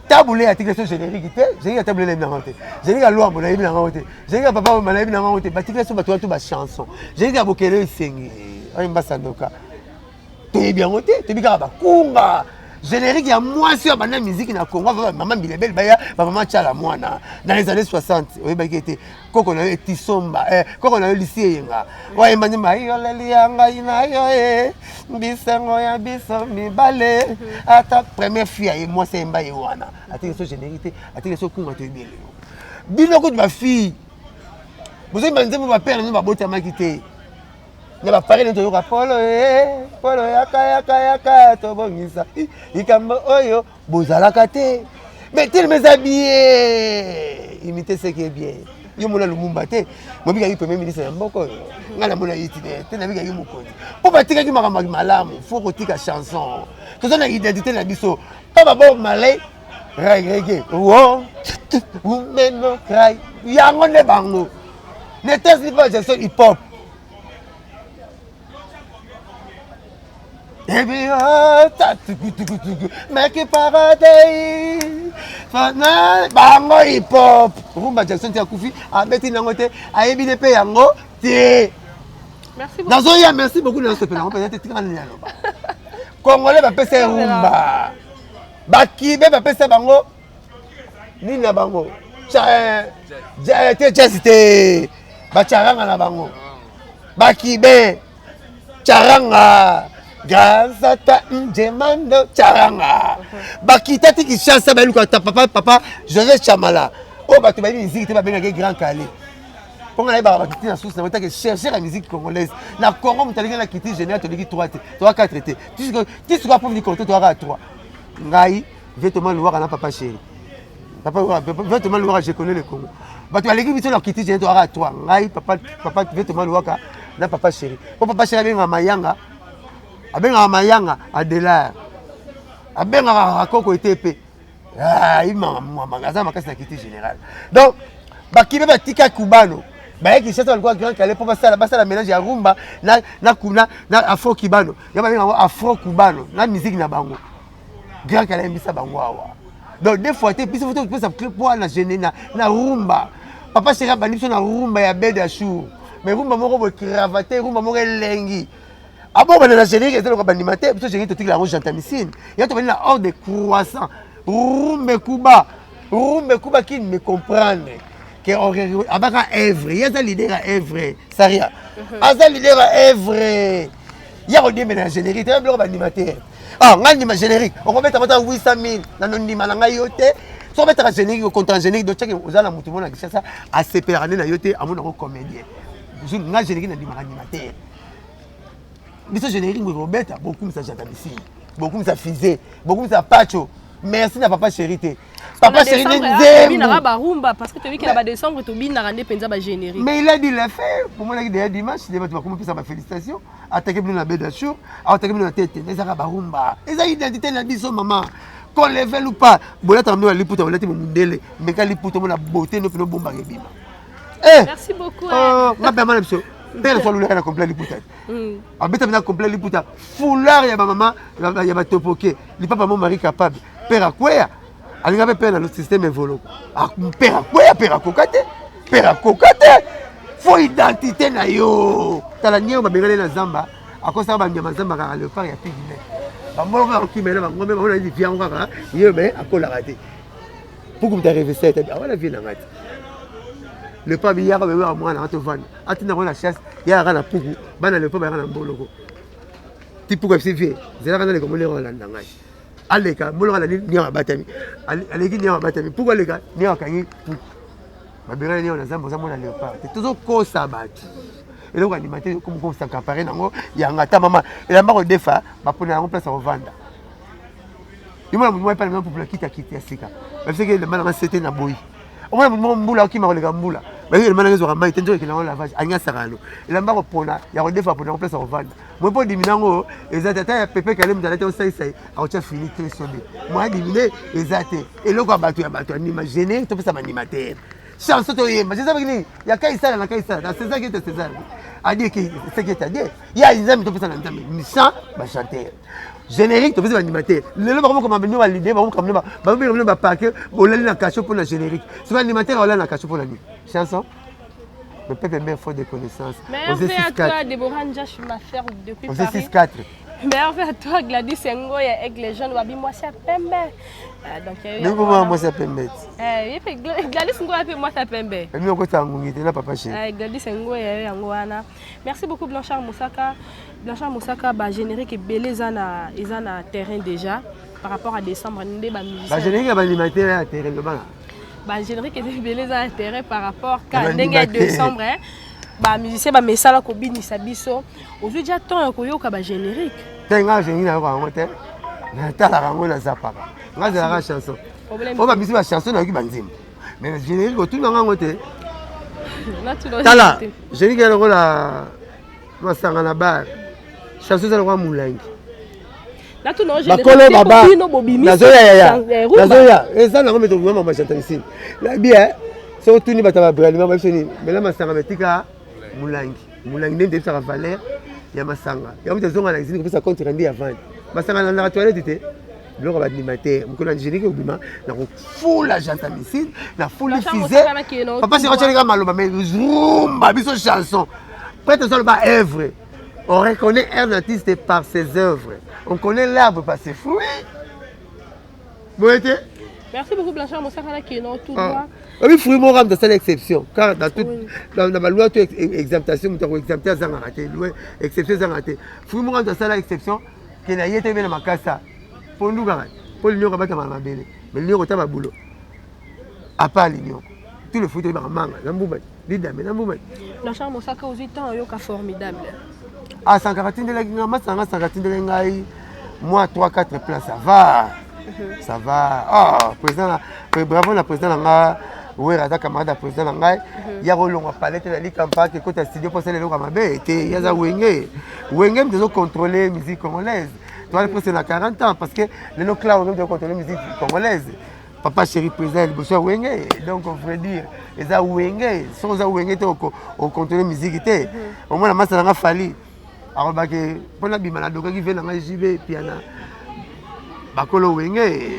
tabule atikeli so générique te générique ya tabule nayebi nango te générique ya lwambo nayebi nango te générique ya papa nayebi nango te batikeli so bato wana to bachanson générique ya bokelo esengi oyo mbasandoka toyebi yango te toyebi kaka bakunga générique ya mwasi oyo abanda miziki na congo ava mama mbilebele baya bamama tiala mwana dans les années 60 oyebaki ete koko na yo etisomba eh, koko na yo lisi eyenga wayemba nzembo ayoleli ya ngai na yo e bisengo ya biso mibale ata première fille aye mwasi ayemba ye wana atiki so générique te atiki so kunga toyebi elelo bino kutu bafille bozoyemba nzembo bapere na bino babotamaki te na bapare nde toyoka polo e polo yaka yaka yaka tobongisa likambo oyo bozalaka te mais telema eza bien imite ce qui est bien yo mona lumumba te mobikaki premier ministre ya mboka oyo ngai namona ye tine te nabikaki mokonzi mpo batikaki makambo ya malamu fo kotika chanson toza na identité na biso mpo babo malais reggae wo umeno cry yango nde bango n'était pas gestion hip hop Ebi ota tuku tuku tuku meki paradis fana bango hip hop rumba Jackson ti akufi abeti nango te ayebi ne mpe yango te nazoya merci beaucoup nasepela yango mpenza te tikanga nini aloba congolais bapesa ye rumba bakibe bapesa bango nini na bango te jazz te bacharanga na bango bakibe charanga grâce à toi njemando charanga bakita ti kinshasa bayeluka ta papa papa joseph chamala oyo bato bayebi miziki te babengaki grand kale mpo ngai nayebaka bakiti na susi na botake chercher ya musique congolaise na congo moto alingi na kiti général toliki 3 te toa 4 te ti sikoyo apomi konto toaka 3 ngai vieux Thomas Luwaka na papa chéri papa vieux Thomas Luwaka je connais le Congo bato baleki biso na kiti général toaka 3 ngai papa papa vieux Thomas Luwaka na papa chéri po papa chéri abengaka mayanga abengaka mayanga adelar abengaka rakoko ete pe ah, aza makasi na kiti général donc bakibe batika cubano baye kinshasa balikuwa grand kale mpo basala basala mélange ya rumba na, na, na, na afro cubano ya babenga yango afro cubano na musique na bango grand kale ayembisa bango awa donc deux fois te biso fo topesa poids na gene na, na rumba papa chéri abandi biso na rumba ya bed ya chour mais rumba moko boye cravate rumba moko elengi abo banda na générique eza lokola bandima te biso générique totikela yango gentamicine ya tobandi na ordre croissant rumbe kuba rumbe kuba qui ne comprendre ke abaka evre ye aza leader ya evre saria mhm. aza leader ya evre ya kodiembela na générique te biloko bandima te ah ngai ndima générique okobeta mata 800 000 nano ndima na ngai yo te soki obetaka générique okontra générique donc tiake oza na motu mona kinshasa asepelaka nde na yo te amonako comédien ngai générique nandimaka ndima te biso générique boye kobeta bokumisa jatamisini bokumisa fise bokumisa pacho merci na papa chéri te papa chéri nde nzembo barumba parce que toyebi ke na ba décembre tobinaka nde mpenza ba générique mais il a dit le faire bomonaki deya dimanche nde bato bakomopesa ba félicitation atake bino na bedasur atake bino na tete ezaka barumba eza identité na biso mama qu'on le veuille ou pas bolataka bino ya liputa bolati bomundele meka liputa omona beauté no pene obombaka ebima eh! merci beaucoup oh, nga mpe amana biso mpe na swalulaka na complet liputa mm. abeta mpenza complet liputa foulard ya bamama ya batopoke lipapa mo marie capable père akweya alinga mpe père na système evoloko père akweya père akoka te. Père akoka te. Faux identité na yo. Tala nyeyo babengani na zamba. Akosaka banyama zamba kaka leopard ya pygmée. Bamboloko ya kokimela bangombe bango na vie yango kaka ye me akolaka te. Puku mutu arevesa ete awana vie na ngai te. Leopard biyaka beyaka mwana atovanda. Atinda ngo na chasse yaka na puku bana leopard bayaka na mboloko. Ti puku afisi vie zelaka naleka moleko alanda ngai. Aleka mboloko alandi niawa abatami. Aleki niawa abatami. Puku aleka niawa akangi puku. Babengani niawa na zamba oza mwana leopard te. Tozokosa bato. Eloko andima te kosankapare nango yanga ata mama elamba kodefa bapona yango place ya kovanda. Yo mona moto moko epai na pupula kita kita ya sika. Babisaki elamba nanga sete na boyi. Omona moto moko mbula okima koleka mbula. Bayoki elamba nanga ezwaka mai te nzoka ekenda yango lavage alingi asaka yango. Elamba kopona ya kodefa pona yango place ya kovanda. Moi mpo dimina yango eza te ata ya pepe kale moto alati osaisai akotya fini te sobe. Moi dimine eza te. Eloko ya bato ya bato anima gene topesa baanimateur. Chanson toyemba. Je sais nini ya Kaisala na Kaisala na César qui est César. Adie qui ce qui est à Dieu. Ya Nzambe topesa na Nzambe. Chant ba chanteur. Générique topesa ba animateur. Lelo bakoma koma bino ba leader bakoma koma ba bino ba parquet bolali na cachot pour na générique. Soki animateur olali na cachot pour na nini? Chanson. Le peuple meurt faute de connaissance. Merveille à toi, Déborah Njash, ma sœur depuis Paris. 6-4. Merveille à toi, Gladys Ngoya, Aigle Jeune, Wabi, moi, c'est Pembe. Donc, Ndenge mwa mwasi ya pembe. Eh, Gladys Ngoya pe mwasi ya pembe. Emi okota ngungi te na papa chéri. Eh, Gladys Ngoya yango wana. Merci beaucoup Blanchard Moussaka. Blanchard Moussaka ba générique ebele eza na terrain déjà par rapport à décembre nde ba musiciens. Ba générique ba animateur ya terrain lobana. Ba générique ebele eza na terrain par rapport ka ndenge ya décembre hein. Ba musiciens ba mesala ko binisa biso. Ozwi déjà temps ya koyoka ba générique. Te nga générique na yoka yango te. Natalaka yango na zapaka. Nga zalaka chanson. Oyo babisi ba chanson nayoki ba nzembo. Mais générique otuna nga yango te. Tala, générique ya lokola masanga na bar. Chanson eza lokola molangi. Bakolo baba nazoya yaya nazoya eza nango me tobima mama chantamisine nabi soki otuni bato ya babralima babiso nini mela masanga metika molangi molangi nde ndebisaka valeur ya masanga yango moto azonga na usine kopesa compte rendu ya vente masanga nalandaka toilette te biloko ya baanimateur mokolo ya générique obima na kofula gentamicine na fuli fise papa seko atyalika maloba mais rumba biso chanson prêtre ozaloba œuvre. On reconnaît un artiste par ses œuvres. On connaît l'arbre par ses fruits. Boyete. Merci beaucoup Blanchard Mosaka qui est dans tout droit. Oui, fruit moko amta sala exception. Car dans tout dans la loi tout exemptation mutu ko exempter azanga te. Loi exception azanga te. Fruit moko amta sala exception ke na yete mena makasa. Pondu kaka. Po linyoko batama na mabele. Mais linyoko ta babulo. À part linyoko. Tout le fruit ba manga, na mbuma. Lidame na mbuma. Blanchard Mosaka ozwi temps oyoka formidable. Ah, Sankara atindelaki ngai, masanga Sankara atindelaki ngai moi 3 4 plans, ça va. Ça va. Ah, président bravo na président na nga Wera aza camarade ya président na ngai. Ya kolongwa palette na likampa ke kota studio mpo asala eloko ya mabe te, ye aza wenge. Wenge moto azo contrôler musique congolaise. Toali presque na 40 ans parce que lelo clan wenge moto azo contrôler musique congolaise. Papa chéri président ya liboso ya wenge, donc vrai dire eza wenge, soki oza wenge te ocontrôler musique te. Omona masa na nga Fally alobaki mpona bima nadokaki ve na ngai JB Piana bakolo wenge.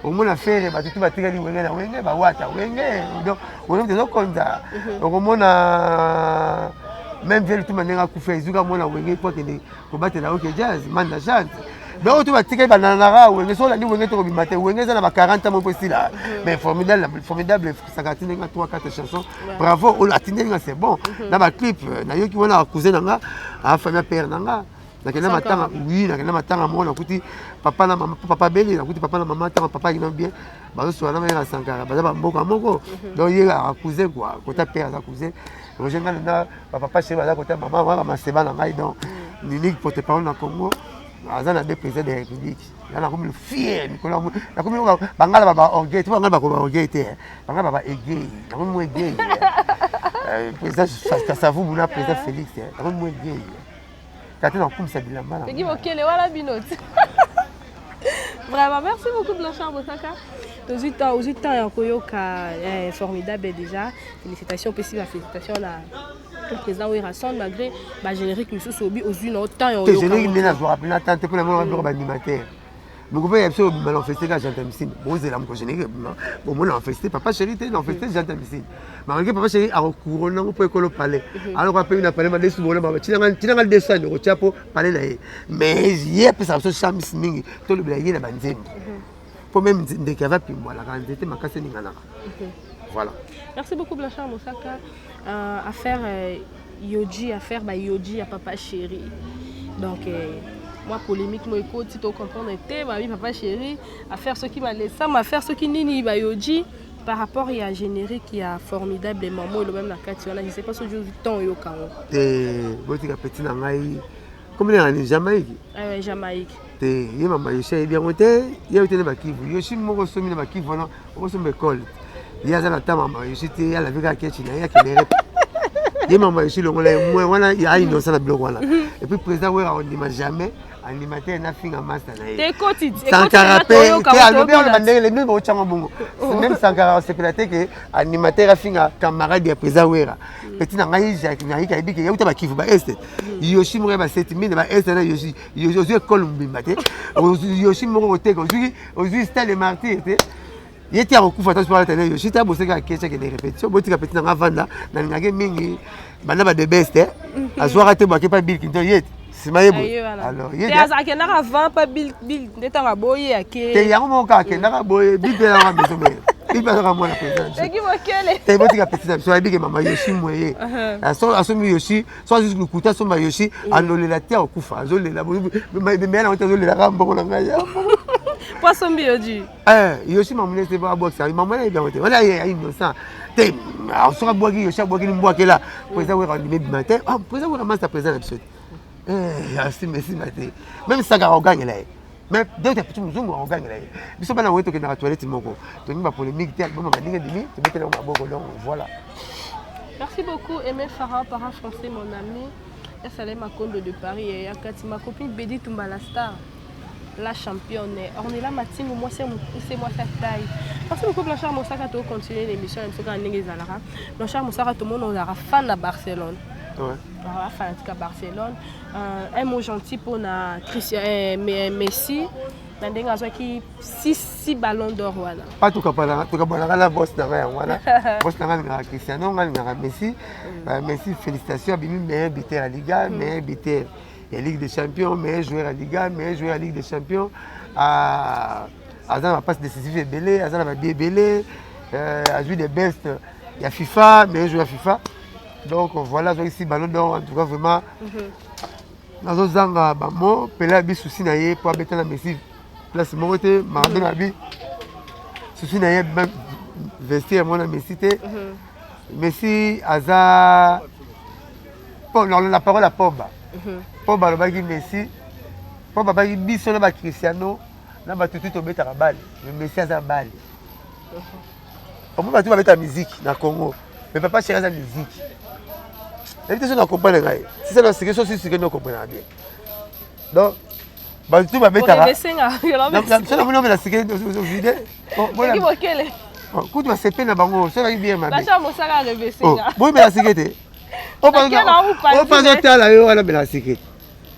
Omona Ferre bato tu batikali wenge na wenge bawata wenge, donc wenge moto ezokonza. Okomona même vieux Lutumba ndenge akufa ezuka mwana wenge po akende kobatela OK Jazz manda chante. Donc tu batikali bananaka wenge, soki olandi wenge tokobima te. Wenge eza na ba 40 ans moko esila. Mais formidable, formidable Saka atindeli nga 3 4 chansons. Bravo, oyo atindeli nga c'est bon. Na ba clip nayoki wana cousin na nga, a famille père na nga. Nakenda matanga, oui, nakenda matanga moko nakuti papa na mama, papa beli, nakuti papa na mama tango papa akina bien. Bazosola na mayela Sankara, baza ba mboka moko. Donc ye a cousin quoi, kota père aza cousin. Roger nga na ba papa chéri baza kota mama, mama maseba na ngai donc l'unique porte-parole na Congo. Aza na deux présidents de la République. Nga nakomi fier mikolo nakomi bangala ba orgueil, to bangala ba orgueil te, bangala ba aiguille, nakomi mo aiguille. Président Kasavubu na président Félix, nakomi mo aiguille. Kati na kokumisa bilamba na. Soki bokele wana bino. Vraiment, merci beaucoup Blanchard Mosaka. Tozwi temps, ozwi temps ya koyoka formidable déjà. Félicitations, pesi ba félicitations na président Werrason malgré ba générique misusu obi ozwi na temps ya oyoka. Générique nde nazwaka mpena temps te mpona mona biloko ba animateur. Moko mpe ya biso obima na ofeste kaka gentamicine. Bozela moko générique ebima. Bomona ofeste papa chéri te na ofeste gentamicine. Malgré papa chéri akokouronne yango mpo ekolo palais. Alors ape na palais madesu bona baba tinanga tinanga 200 euro tia mpo palais na ye. Mais ye apesaka biso chance mingi tolobela ye na banzembo. Mpo meme ndeke ava pimbwalaka nzete makasi eninganaka. Voilà. Merci beaucoup Blanchard Mosaka. Affaire Yoji, affaire ba Yoji ya papa chéri. Donc moi polémique moi ekoti to comprendre te ba papa chéri affaire soki malesama affaire soki nini ba Yoji par rapport ya générique ya formidable maman elo même na kati wana je sais pas soki ozwi temps oyoka yango. Te botika petit na ngai kombo na nani Jamaïque? Ah Jamaïque. Te ye mama Yoshi ayebi yango te ye oyo te na bakivu Yoshi moko osomi na bakivu wana okosomba ekole ye aza na ta mama Yoshi te ye alavi kaka kechi na ye akende rep ye mama Yoshi longola ye mwe wana ya innocent na biloko wana et puis président Wera ondima jamais animateur na finga master na ye Sankara pe te alobi aloba ndenge le nini otyango bongo même Sankara osepela te ke animateur afinga camarade ya président Wera petit na ngai Jacques Naïka ayebi ke yauta bakivu ba est Yoshi moko ya ba 7000 ba est na Yoshi ozwi ekole mobimba te Yoshi moko koteka ozwi ozwi stade martyr te ye te akokufa ata soki alata ne Yoshi te abosaki akesha akende répétition botika petit na ngai avanda nalingaki mingi banda ba de best azwaka te boake pa Bill Clinton ye te nsima ye boye alors ye akendaka avant pa Bill Bill nde ntango aboyi ake te yango moko kaka akendaka boye Bill mpe yango maison mère Bill mpe azaka mwana président te botika petit na biso ayebi ke mama Yoshi moye asombi Yoshi so azwi lokuta asomba Yoshi alolela te akokufa azolela meya nango te azolelaka mbongo na ngai po asombi Yoshi Yoshi mamune te abwakisa mama nayebi yango te wana ye innocent te soki abwaki Yoshi abwaki mbwakela président Wera andimi ebima te président Wera masta président na biso te asimba esimba te même Sankara ogangela ye mais dete petit mozungu akogangela ye biso bana oye tokendaka toilette moko tolingi bapolémique te album baninga ebimi tobetela yango maboko donc voilà. Merci beaucoup Aimé Farah, parent français, mon ami. Salem Makondo de Paris et Akati, ma copine Bedi Tumba la star, la championne. Ornella Matingo, moi c'est moi sa taille. Merci beaucoup Blanchard Mosaka, tu continuer l'émission, Blanchard Mosaka, tout le monde on fan à Barcelone. Ouais. Voilà, fanatique à Barcelone. Un mot gentil pour na Christian Messi. Na ndenge azwaki 6 ballons d'or wana. Pas tokabanaka na boss na ngai yango wana. Boss na ngai alingaka Cristiano, ngai alingaka Messi. Messi, félicitations, abimi meilleur buteur ya Liga, meilleur buteur ya Ligue des Champions, meilleur joueur ya Liga, meilleur joueur ya Ligue des Champions. Aza na bapasse décisive ebele, aza na babi ebele, azwi the best ya FIFA, meilleur joueur ya FIFA. Donc voilà, azwaki 6 ballons d'or, en tout cas vraiment nazozanga bamo pele abi susi na ye mpo abeta na Messi place moko te Maradona abi susi na ye vestiaire mwana Messi te. Messi aza la parole ya Pogba. Pogba alobaki Messi, Pogba abaki biso na ba Cristiano na bato tu tobetaka bale, mais Messi aza bale. Omoni bato babeta musique na Congo, mais papa chéri aza musique. Nayebi te so na comprendre ngai. Si ça na sike so si sike no comprendre bien. Donc bato tu babetaka so namoni omela sike ovide kutu basepe na bango so naki bien mabe boyebela sike te opazotala yo wana mela sike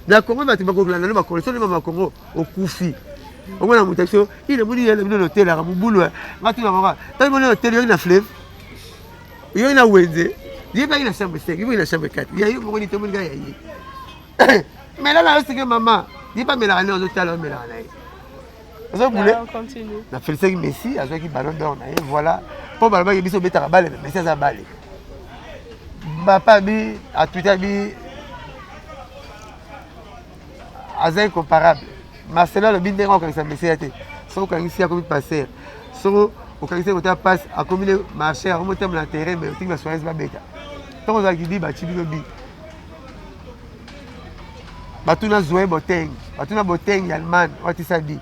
na Congo bato bakokolanda no bakolo so mama Congo okufi omona moto biso ile moni yele bino lotelaka mobulu nga tuna mama tali moni loteli yoki na fleuve yoki na wenze ye baki na chambre 5 ye na chambre 4 ya yo moko ni tomoni kaka ya ye mela na yo sike mama ye bamelaka nde ozotala omelaka na ye ozobule na félicitaki Messi azwaki ballon d'or na ye voilà mpo balobaki biso obetaka bale mais Messi aza bale papa bi atwita bi aza incomparable. Marcelo alobi ndenge okangisa Messi ya te soki okangisi akomi passer soki okangisi kota passe akomi le marché akomi otambola na terrain mais otiki ba Suarez babeta ntango ozalaki bi baci bino bi batuna Zoé Boteng batuna Boteng ya Allemagne watisa bi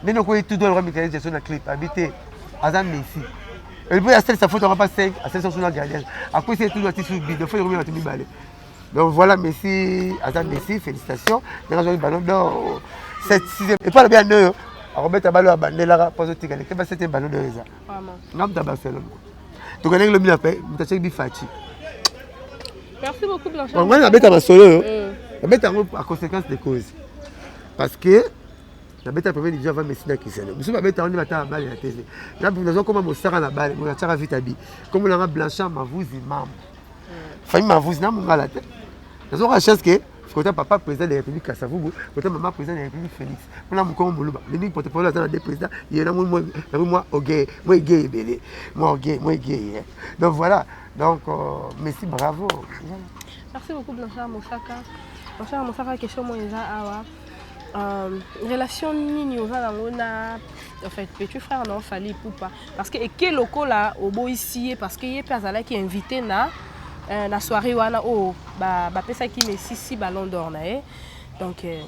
ndenge okoyi tout droit Michael Jackson na clip abi te aza Messi et puis asalisa faute yango pa 5 asalisa suna gardien akwesi ye tout droit ti bi de fois ekomi bato mibale. Donc voilà Messi, aza Messi, félicitations. Ndenge azwaki ballon d'or 7 6e. Et puis alobi ya ndoyo akobeta balo abandelaka mpo azotikala te ba 7e ballon d'or eza. Nga moto ya Barcelone. Tokendaki lobi na pe moto atiaki bifaci. Merci beaucoup Blanchard. Ngai nabeta masolo oyo. Nabeta yango à conséquence de cause. Parce que Nabeta première division avant Messi na Cristiano. Biso babeta yango nde batala bale na TV. Nazokoma mosaka na bale, natiaka vite abi. Kombo nanga Blanchard Mavuzi Mambo. Famille Mavuzi na mongala te. Nazoka chance que kota papa président de la République Kasavubu, kota maman président de la République Félix. Mpona mokongo moluba. Mingi porte-parole aza na deux présidents, ye na moi moi orgueil, moi orgueil ebele. Moi orgueil, moi orgueil. Donc voilà. Donc euh, Messi bravo. Voilà. Merci beaucoup Blanchard Mosaka. Blanchard Mosaka question moi eza awa. Euh, relation nini oza nango na en fait petit frère na Fally Ipupa parce que eke lokola oboyisi ye parce que ye mpe azalaki invité na euh, na soirée wana oyo bapesaki ba Messi ballon d'or na ye donc euh,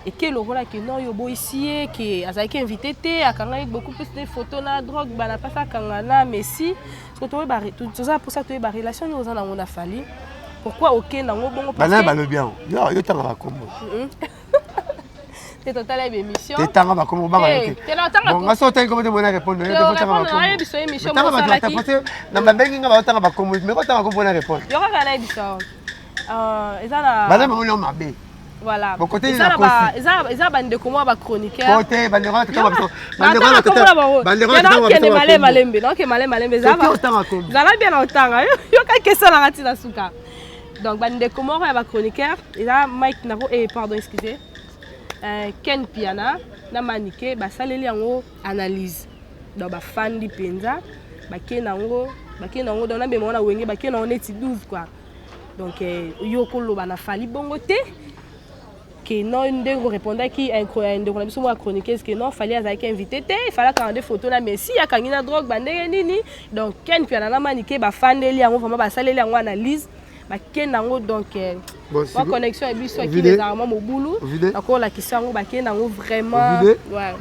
eke lokola ke non yo oboyisi ye ke azalaki invité te akangaki beaucoup plus de photo na drogue bana mpasi akanga na Messi toza mposa toyeba relation nini oza nango na Fally pourquoi okende yango bongo bana balobi yango yo yo tanga bakombo te totala ye émission te tanga bakombo banga yo te bon nga so otangi kombo te mona répondre yo te tanga bakombo nayebi so émission mosalaki na babengi nga baotanga bakombo mais kotanga kombo na répondre yo kaka nayebi so eza na bana bango nao mabe voilà bokote na kosi eza eza bandeko mwa ba chroniqueur kote bandeko na tata biso bandeko na tata bandeko na tata biso male malembe donc male malembe eza ba otanga kombo zala bien na otanga yo ka question na ngati na suka donc bandeko moko ya ba chroniqueur eza Mike nako eh pardon excusez euh, Ken Piana na Manike basaleli yango analyse donc bafandi mpenza bakei nango bakei nango donc nabema wana wenge bakei nango neti 12 quoi donc eh, yo koloba na Fally bongo te ke non ndenge orépondaki ndeko na biso moko ya chroniqueuse ke non Fally azalaki invité te Fally akanga nde photo na Messi akangi na drogue bandenge nini donc Ken Piana na Manike bafandeli yango vraiment basaleli yango analyse bakende yango donc eh, mwa connexion ya biso akili ezalaka mwa mobulu nakolakisa yango bakende yango vraiment ouais.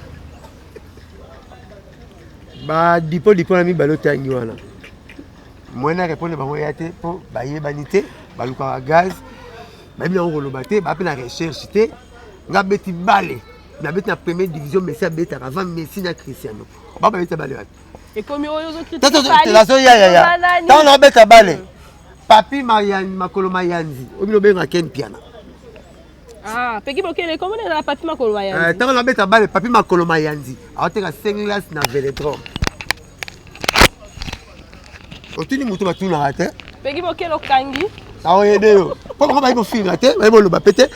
badipo dipo na mibale otangi wana moyen na répondre bango eya te mpo bayebani te balukaka gaz bayebi yango koloba te baa mpe na recherche te nga beti bale nabeti na première division Messi abetaka avant Messi na Cristiano ba babeta bale wapi ekomi oyo ozoyayaya ntango naobeta bale papi mayanzi makolo mayanzi oyo bino obengaka Ken Piana. Ah, peki bokele komona ezala papi makolo mayanzi. Eh, ntango nabeta bale papi makolo mayanzi aoteka singles na Velodrome. Otuni moto batunaka te. Peki bokele okangi. Aoyede yo. Mpo bango bayi kofinga te, bayi koloba pe te.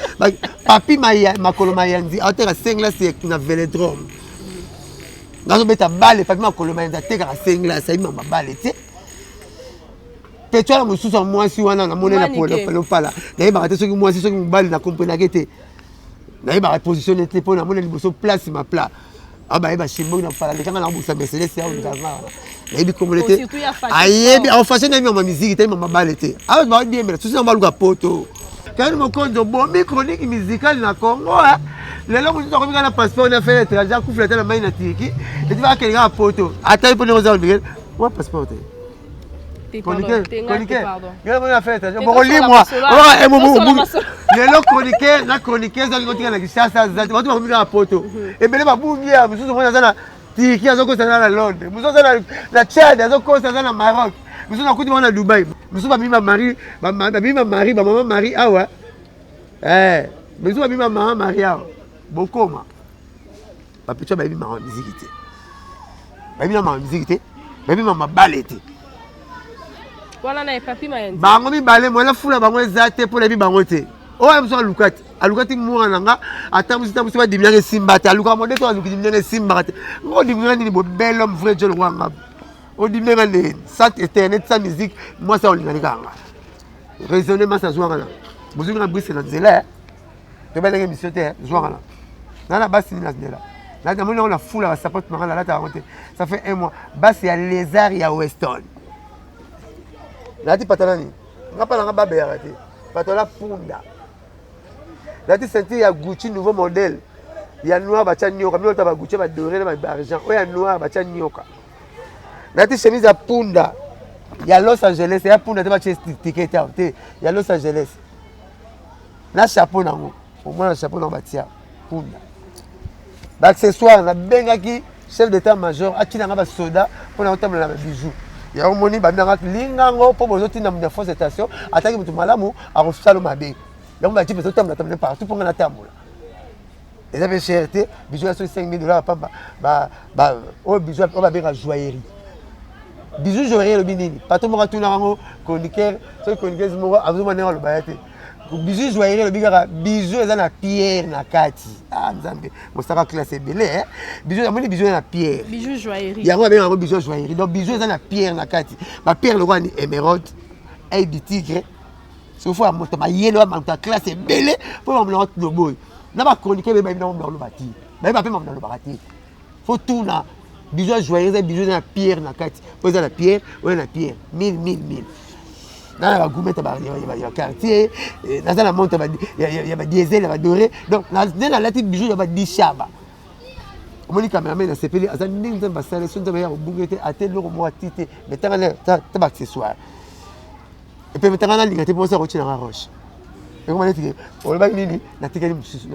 Papi makolo mayanzi aoteka singles na Velodrome. Nazobeta bale papi makolo mayanzi atekaka singles ayebi mama bale te. Petwala mosusu ya mwasi wana namoni na lopala nayebaka te soki mwasi soki mobali na comprenake te nayebaka position te mpo namoni liboso place ma plat abayeba shimboki na pala lekanga na kobusa Mercedes ya olekanga wana nayebi komole te ayebi afashe nayebi mama miziki te mama bale te awa badiembela susi na baluka poto kani mokonzi obomi chronique musicale na Congo lelo mosusu akomi kaka na passeport na affaire étranger akufela ata na mai na Turquie eti bakende kaka poto atali mpo ndenge oza ondire wa passeport te bokolimwa lelo chroniqueur na chroniqueuse alingi otika na Kinshasa aza te bato bakomi kaka poto ebele babungi ya mosusu omoni aza na Turquie azokosa aza na Londres mosusu aza na Tchad azokosa aza na Maroc mosusu nakuti bango na Dubai mosusu babimi bamari babimi bamari bamama mari awa mosusu babimi bamama mari awa bokoma bapetia bayebi mama miziki te bayebi na mama miziki te bayebi mama bale te wana na epapi mayanzi bango mibale mwana fula bango eza te mpo nayebi bango te oyo mosusu aluka te aluka ti mwana na nga ata mosusu ta mosusu badimiaka esimba te alukaka mode to aluki dimiaka esimbaka te ngo odimiaka nini bo bel homme vrai jol wanga odimiaka ndeni sans internet sans musique mwasi aolingani kaka nga raisonnement masi azwaka na bozongi na brise na nzela tobalaki émission te zwaka na nga na basi nini na nzela namoni yango na fula basapote nanga nalata yango te ça fait un mois basi ya lézard ya Weston nalati patala nini nga mpa nanga babeyaka te patala punda nalati ceinture ya Gucci nouveau modèle ya noir batya nioka bino ota ba Gucci ba doré na ba argent oyo ya noir batya nioka nalati chemise ya punda ya Los Angeles ya punda te batye ticket te ya Los Angeles na chapeau nango omona chapeau nango batia punda baaccessoire nabengaki chef d'état major atina nga basoda mpo na kotambola na babijou yango moni babengaka lingango mpo bozotinda moto ya force station ataki moto malamu akosala mabe yango bajipe ezotambola tambola partout mpo nga natambola. Eza mpe cher te, bijou ya soki 5000 dollars pamba. Oyo bijou oyo babenga joaillerie. Bijou joaillerie elobi nini? Patron moko atunaka yango chroniqueur, soki chroniqueuse moko azoma ndenge aloba ya te. Bijou joaillerie elobi kaka bijou eza na pierre na kati. Ah, Nzambe, mosaka classe ebele, eh? Bijou, amoni bijou eza na pierre. Bijou joaillerie. Yango babengaka yango bijou joaillerie. Donc bijou eza na pierre na kati, bapierre lokola ni émeraude, œil du tigre. Soki fo ya moto mayele, wa moto ya classe ebele, mpo bamonaka loboyi na bachroniqueur bebayebi nango naloba te, bayeba mpe makambo nalobaka te. Fo tuna bijou ya joaillerie, eza bijou eza na pierre na kati. Oyo eza na pierre, oyo na pierre, mille mille mille. Naza na bagourmette ya quartier, naza na montre ya badiesel, ya badoré. Donc nde nalati bijou ya badishaba. Omoni cameraman asepeli, aza ndenge Nzambe asala. So Nzambe ya kobunga te, ate eloko moko ati te. Mais tanga ta baaccessoire epe tanga nalinga te, mposa kotielanga roche ekoma neti olobaki nini, natikali mosusu.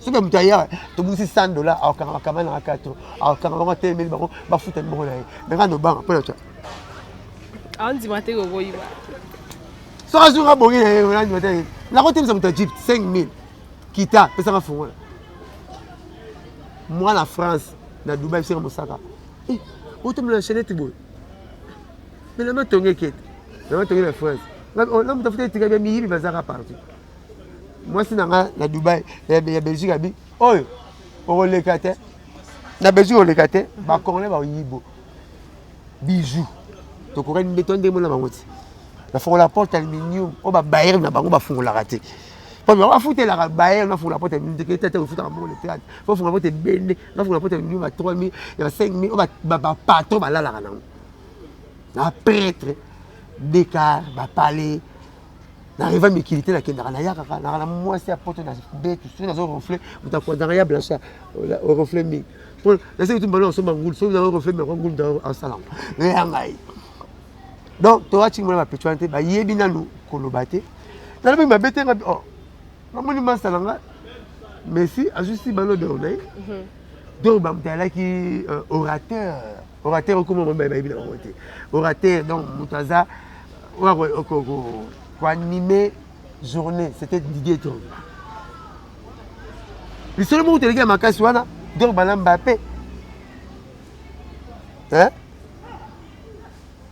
Soki moto aya, tobungisi 100 dollar, akokanga bakama nanga kato, akokanga bango, atelemeli bango, bafuta mbongo na ye. Me nga nobanga mpona tya. Aondima te kokoyiba. Soki azunga bongi na ye, nandima te. Nakotemisa moto ya Egypte 5000 kita pesanga fongola. Mwana France na Dubai bisenga mosaka otomela chaînette boye, me na matonge ekete, na matonge na France, na moto afuta etika bia miyibi bazaka partout. Mwasi na nga na Dubai ya Belgique abi oyo okoleka te na Belgique, oleka te, bacongolais baoyibo bijou. Tokokani mbeto ndenge mona bango ti bafongola porte aluminium oyo babayere na bango bafungolaka te, po bango bafutelaka bayere. Nafungola porte aluminium te, tete ofutaka mbongo le théâtre. Fo fungola porte ebende, nafungola porte aluminium ba 3000, ya ba 5000, oyo bapatron balalaka nango na prêtre dekar bapale. Narêva mikili te, nakendaka, nayakaka naka na mwasi ya poto na betu. Soki nazo ronfle, moto akonzanga ya Blanchard, oronfle mingi. Naseki tu mbala osomba ngulu, soki nazo ronfle mingi, ngulu moto asala yango ya ngai. Donc toatingi mona bapeti wana te, bayebi nanu koloba te. Nalobi mabe te, ngabi oh, namoni masa na nga Messi azwisi ballon d'or na ye. Donc bamoto azalaki orateur, orateur okoma bayebi na bango te orateur. Donc moto aza oyo koanime journée, c'était Didier Drogba. Lisolo moko toleki ya makasi wana, Drogba na Mbappé, hein?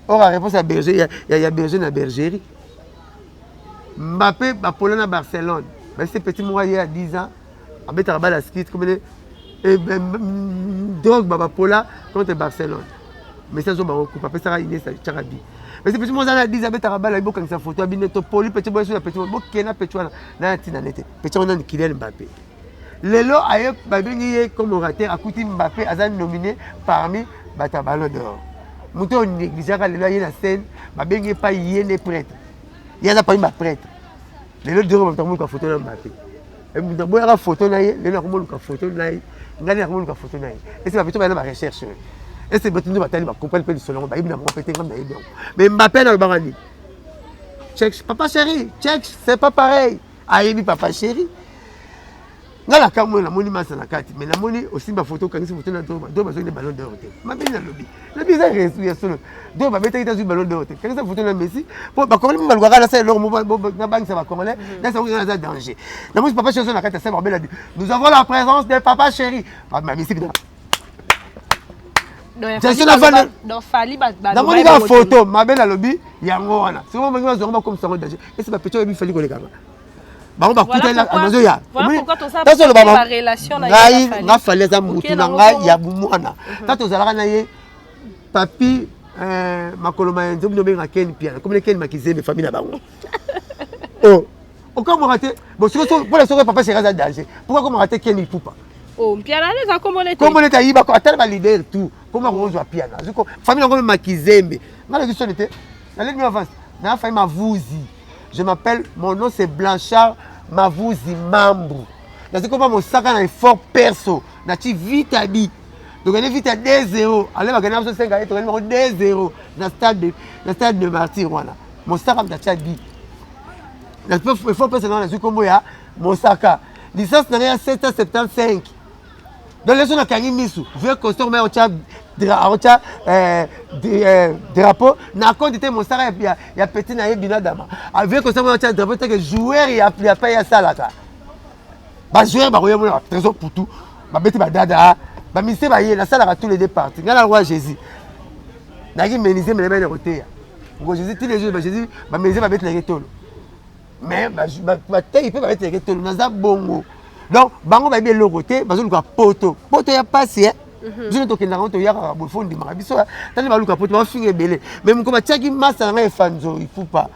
Or réponse ya berger ya berger na bergerie. Mbappé bapola na Barcelone, basi petit moko aye ya 10 ans abetaka bala skit komene. Drogba bapola contre Barcelone, mais azo bango coupe, apesaka Ines, atiaka bi. Mais petit moko aza na 10, abetaka bala, bokangisa photo abine. Topoli petit boye so ya petit, bokenda petit wana na ntina nete petit wana nani? Kylian Mbappé. Lelo aye, babengi ye comme orateur, akuti Mbappé aza nominé parmi bato ya ballon d'or. Moto oyo négligeaka, lelo aye na scène, babengi ye pa ye nde prêtre, ye aza parmi baprêtre. Lelo doro bato akomoluka photo na Mbappé. Moto aboyaka photo na ye, lelo akomoluka photo na ye. Ngai nde akomoluka photo na ye. Ese bapeto baya na barecherche oyo, ese bato nde batali, bacomprendre mpe lisolo yango, bayebi na bango mpe te. Ngai nayebi yango, mais Mbappé nalobaka nini? Check papa chéri, check, c'est pas pareil. Ayebi papa chéri. Nga na kamwe, namoni masa na kati, mais namoni osimba photo, okangisi photo na Drogba. Drogba azwaki nde ballon d'or te. Mabeli nalobi, lobi eza resu ya solo. Drogba babetaki te, azwi ballon d'or te. Kangisa photo na Messi, po bacongolais mpe balukaka nasala eloko moko nabangisa bacongolais, nasala nga naza danger. Namoni papa chéri na kati ya sala, babela: "Nous avons la présence de papa chéri." Mamisi bina. Namoni kaka photo mabe, nalobi yango wana. Soki bangi bazwango, bakomisa yango danger. Ese bapeti oyebi Fally kolekanga bango, bakutani nazoya. Tozoloba ngai, nga Fally aza mutu na ngai ya mwana. Ta tozalaka na ye papi makolo mayenze, bino obenga Ken Piana, komina Ken Makizembe, famille na bango. Oh, okamwaka te. Bon, mpona soki papa chéri aza danger, pourquoi komaka te Ken Ipupa? Kombo neti ayibako, atala baleader tout, koma kozwa Piana, famille yango Makizembe. Nga loki soni te, naleli mi avance na famille Mavuzi. Je m'appelle, mon nom c'est Blanchard Mavuzi Mambu. Nazi koma mosaka na effort perso, nati vite abi tokende vite ya 2-0. Ale bakende biso 5 aye, tokende bango 2-0 na stade de Martyr wana. Mosaka moto atia bi effort perso nanga, nazwi kombo ya Mosaka. Licence na ngai ya 775. Donc leso nakangi misu, vieux costaud mai aotya drapeau na compte te. Mosaka ya petit na ye binadama, vieux costaud mai aotya drapeau teke joueur ya pai asalaka. Bajoueur bakoya mona Trésor Putu, babeti badada, bamise baye, nasalaka tous les deux parties. Ngai na roi Jésus. Nayaki menuisier mais nayebaki na koteya. Ngo Jésus tous les jours ba Jésus ba menuisier babetelaki tolo. Mais bateyi mpe babetelaki tolo naza bongo. Donc bango bayebi eloko te, bazoluka poto. Poto ya pasi eh. Biso nde tokendaka ngo toyakaka boye fo ndimaka biso tani baluka poto bafinga ebele mais moko batiaki masa na ngai efanzo ipupa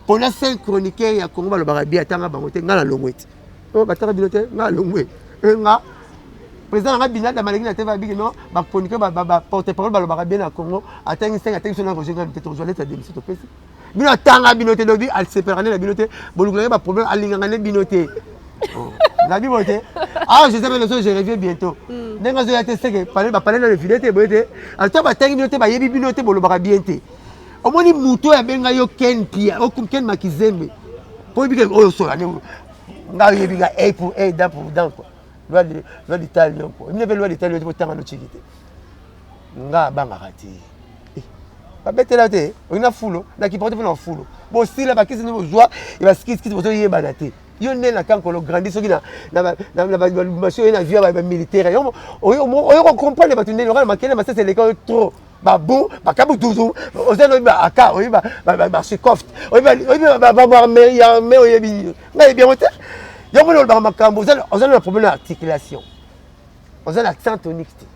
mpona 5 chroniqueur ya Congo balobaka bien atanga bango te ngai nalongwe te oyo batanga bino te ngai alongwe nga président nanga binada maleki na te babiki no bachroniqueur baporte parole balobaka bien na Congo atangi 5 atangi so na Roger Ngani te tozwa lettre ya démission topesi bino atanga bino te lobi asepelaka nde na bino te bolukaka ye baproblème alingaka nde bino te nabi boye te ah je sais bien je reviens bientôt ndenge azoya te seke bapale na levide te boye te ata batangi bino te bayebi bino te bolobaka bien te omoni moto oyo abenga yo ken pia ken makizembe mpo oyebi ke oyo osola nde nga oyebi nga œil pour œil, dent pour dent quoi, loi de loi du talion quoi. Mine mpe loi du talion te botanga no tiki te nga abangaka te babetela te oki na fulo na kipaka te mpo na fulo bosila bakisi nde bozwa ya baskiskisi bozoyebana te yo nde na kankolo grandi soki na balubumbashi oye na vie ya bamilitaire oyo kocomprendre bato ndenge okana makele masese eleka oyo trop babu bakabututu oza oyebi aka oyebi basikoft oyebi baarme ya arme oyebi ngai yebi yango te yango moni olobaka makambo oza na problème ya articulation oza na accent tonique te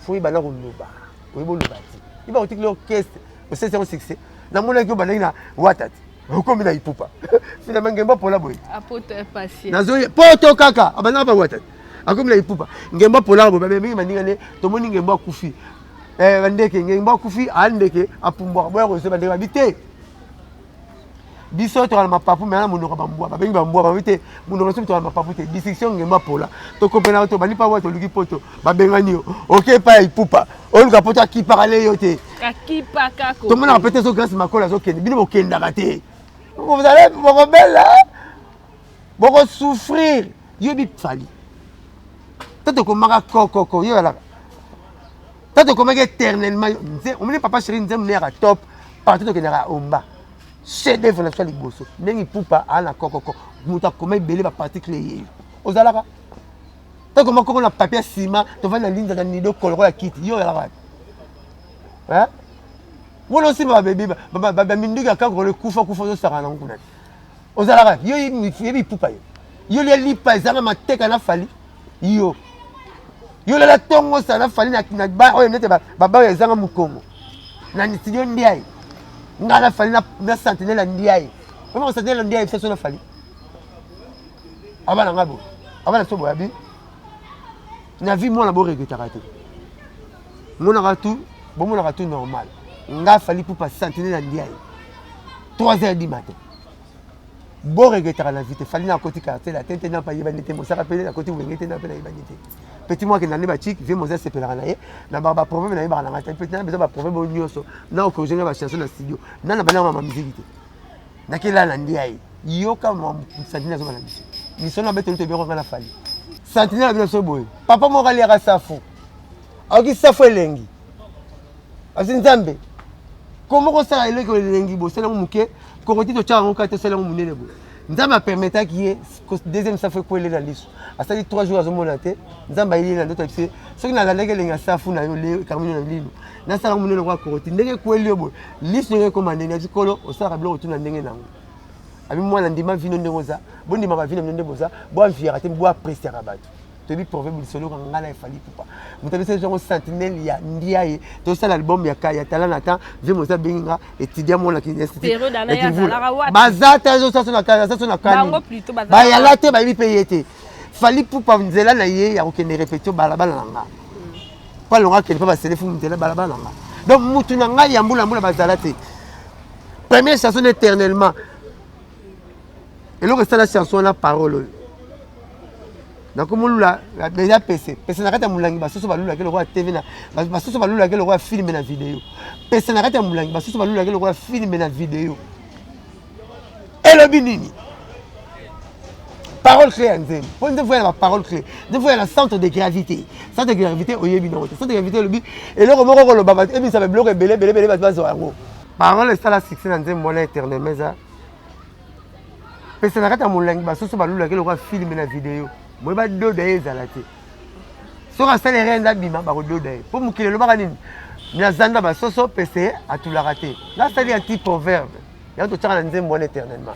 fo oyeba na koloba oyebi oloba te yeba kotikela orchestre osalisi yango succès namonaki obandaki na wata te okomi na ipupa finalement ngembo apola boye nazoye poto kaka abandaka pa wata akomi na ipupa ngembo apolaka boye bamingi baninga ne tomoni ngembo akufi bandeke ngembo akufi andeke apumbwaka boya kozwa bandeke babi te biso tokala mapapu me na monoko bambwa babengi bambwa babi te monoko soki tokala mapapu te distinction ngembo apola tokopela to bandi pa wata oluki poto babengani yo oke epai ya ipupa oluka poto akipaka le yo te tomonaka pe te so grâce makolo azokende bino bokendaka te ozale bokobela bokosouffrir yoyebi fali to tokomaka kokoko yo alaka to tokomaki éternellement omoni papa chéri nzembo neyaka top partout tokendaka omba chef d'œuvre na biso ya liboso ndenge ipupa aa na kokoko moto akoma ebele baparticle yeyo ozalaka tokoma koko na papier nsima tovandi na linza na nido koloko ya kiti yo oyalaka wapi wana osimba babebi baminduki ya kankolo ekufa kufa ozosaka nango kuna ozalaka yo yebi ipupa yo yo lia lipa ezanga mateka na fali yo yo lala ntongo osala na fali na ba oyo nete baba oyo ezanga mokongo na studio ndiaye ngai na fali na sentinelle ya ndiaye omaka sentinelle ya ndiaye biso na fali abana ngai boye abana biso boye abi na vie mwana boregretaka te monaka tout bomonaka tout normal nga fali pupa sentinelle ya ndiaye 3 heures du matin boregretaka na vie te fali nakoti quartier latin te na mpe ayebani te mosaka mpe nakoti wenge te na mpe nayebani te petit mwa akenda nde bachik vie moza asepelaka na ye na baka baproblème nayebaka na ngai te petit na besoin baproblème oyo nyonso na okorige nga bachanson na studio na na bandaka mama miziki te nakelala na ndiaye yoka sentinelle azoba na biso lisolo na betoli toyebi yango na fali sentinelle abino biso boye papa moko aliaka safu ayoki safu elengi asi nzambe komo kosala eloko elengi bosala yango moke kokoti totyaka yango kati tosala yango monene boye nzambe apermetaki ye deuxième safu ekwele na liso asali 3 jours azomona te nzambe ayeli ye na ndoto ayebisi soki nalandaki elengi ya safu na yo ekangi na lino nasala yango monene lokola kokoti ndenge ekweli yo boye liso ndenge ekoma ndenge ayebisi kolo osalaka biloko tuna ndenge nango abi mwana ndima vino ndenge oza bondima bavino bino nde boza boaviaka te boapresiaka bato toyebi proverbe lisolo ka ngai na efali pupa moto abisa biso yango sentinelle ya ndiaye tosala album ya ya tala na temps vie moza abengi nga étudiant mona baza te azosaso na kani bayala te bayebi mpe ye te fali pupa nzela na ye ya kokende répétition balabala na nga mpo alonga akende mpo baselefu nzela balabala na nga donc mutu na ngai ya mbula mbula bazala te première chanson éternellement eloko esala chanson wana parole oyo nakomolula eza pese pese na kati ya molangi basusu balulaki lokola tv na basusu balulaki lokola filme na video pese na kati ya molangi basusu balulaki lokola filme na video elobi nini parole clé ya nzembo mpo nzembo ya na baparole clé nzembo ya na centre de gravité centre de gravité oyebi nango te centre de gravité elobi eloko moko koloba bato ebimisa babiloko ebele ebele ebele bato bazwa yango parole esala succès na nzembo wana éternellement eza. Pesa na kati ya molangi basoso balulaki lokola filme na video. Moye badoda ye ezala te. Soki asali erreur nde abima bakododa ye. Mpo mokili elobaka nini? Na zanda basoso pese atulaka te. Nasali anti proverbe. Yango totyaka na nzembo wana éternellement.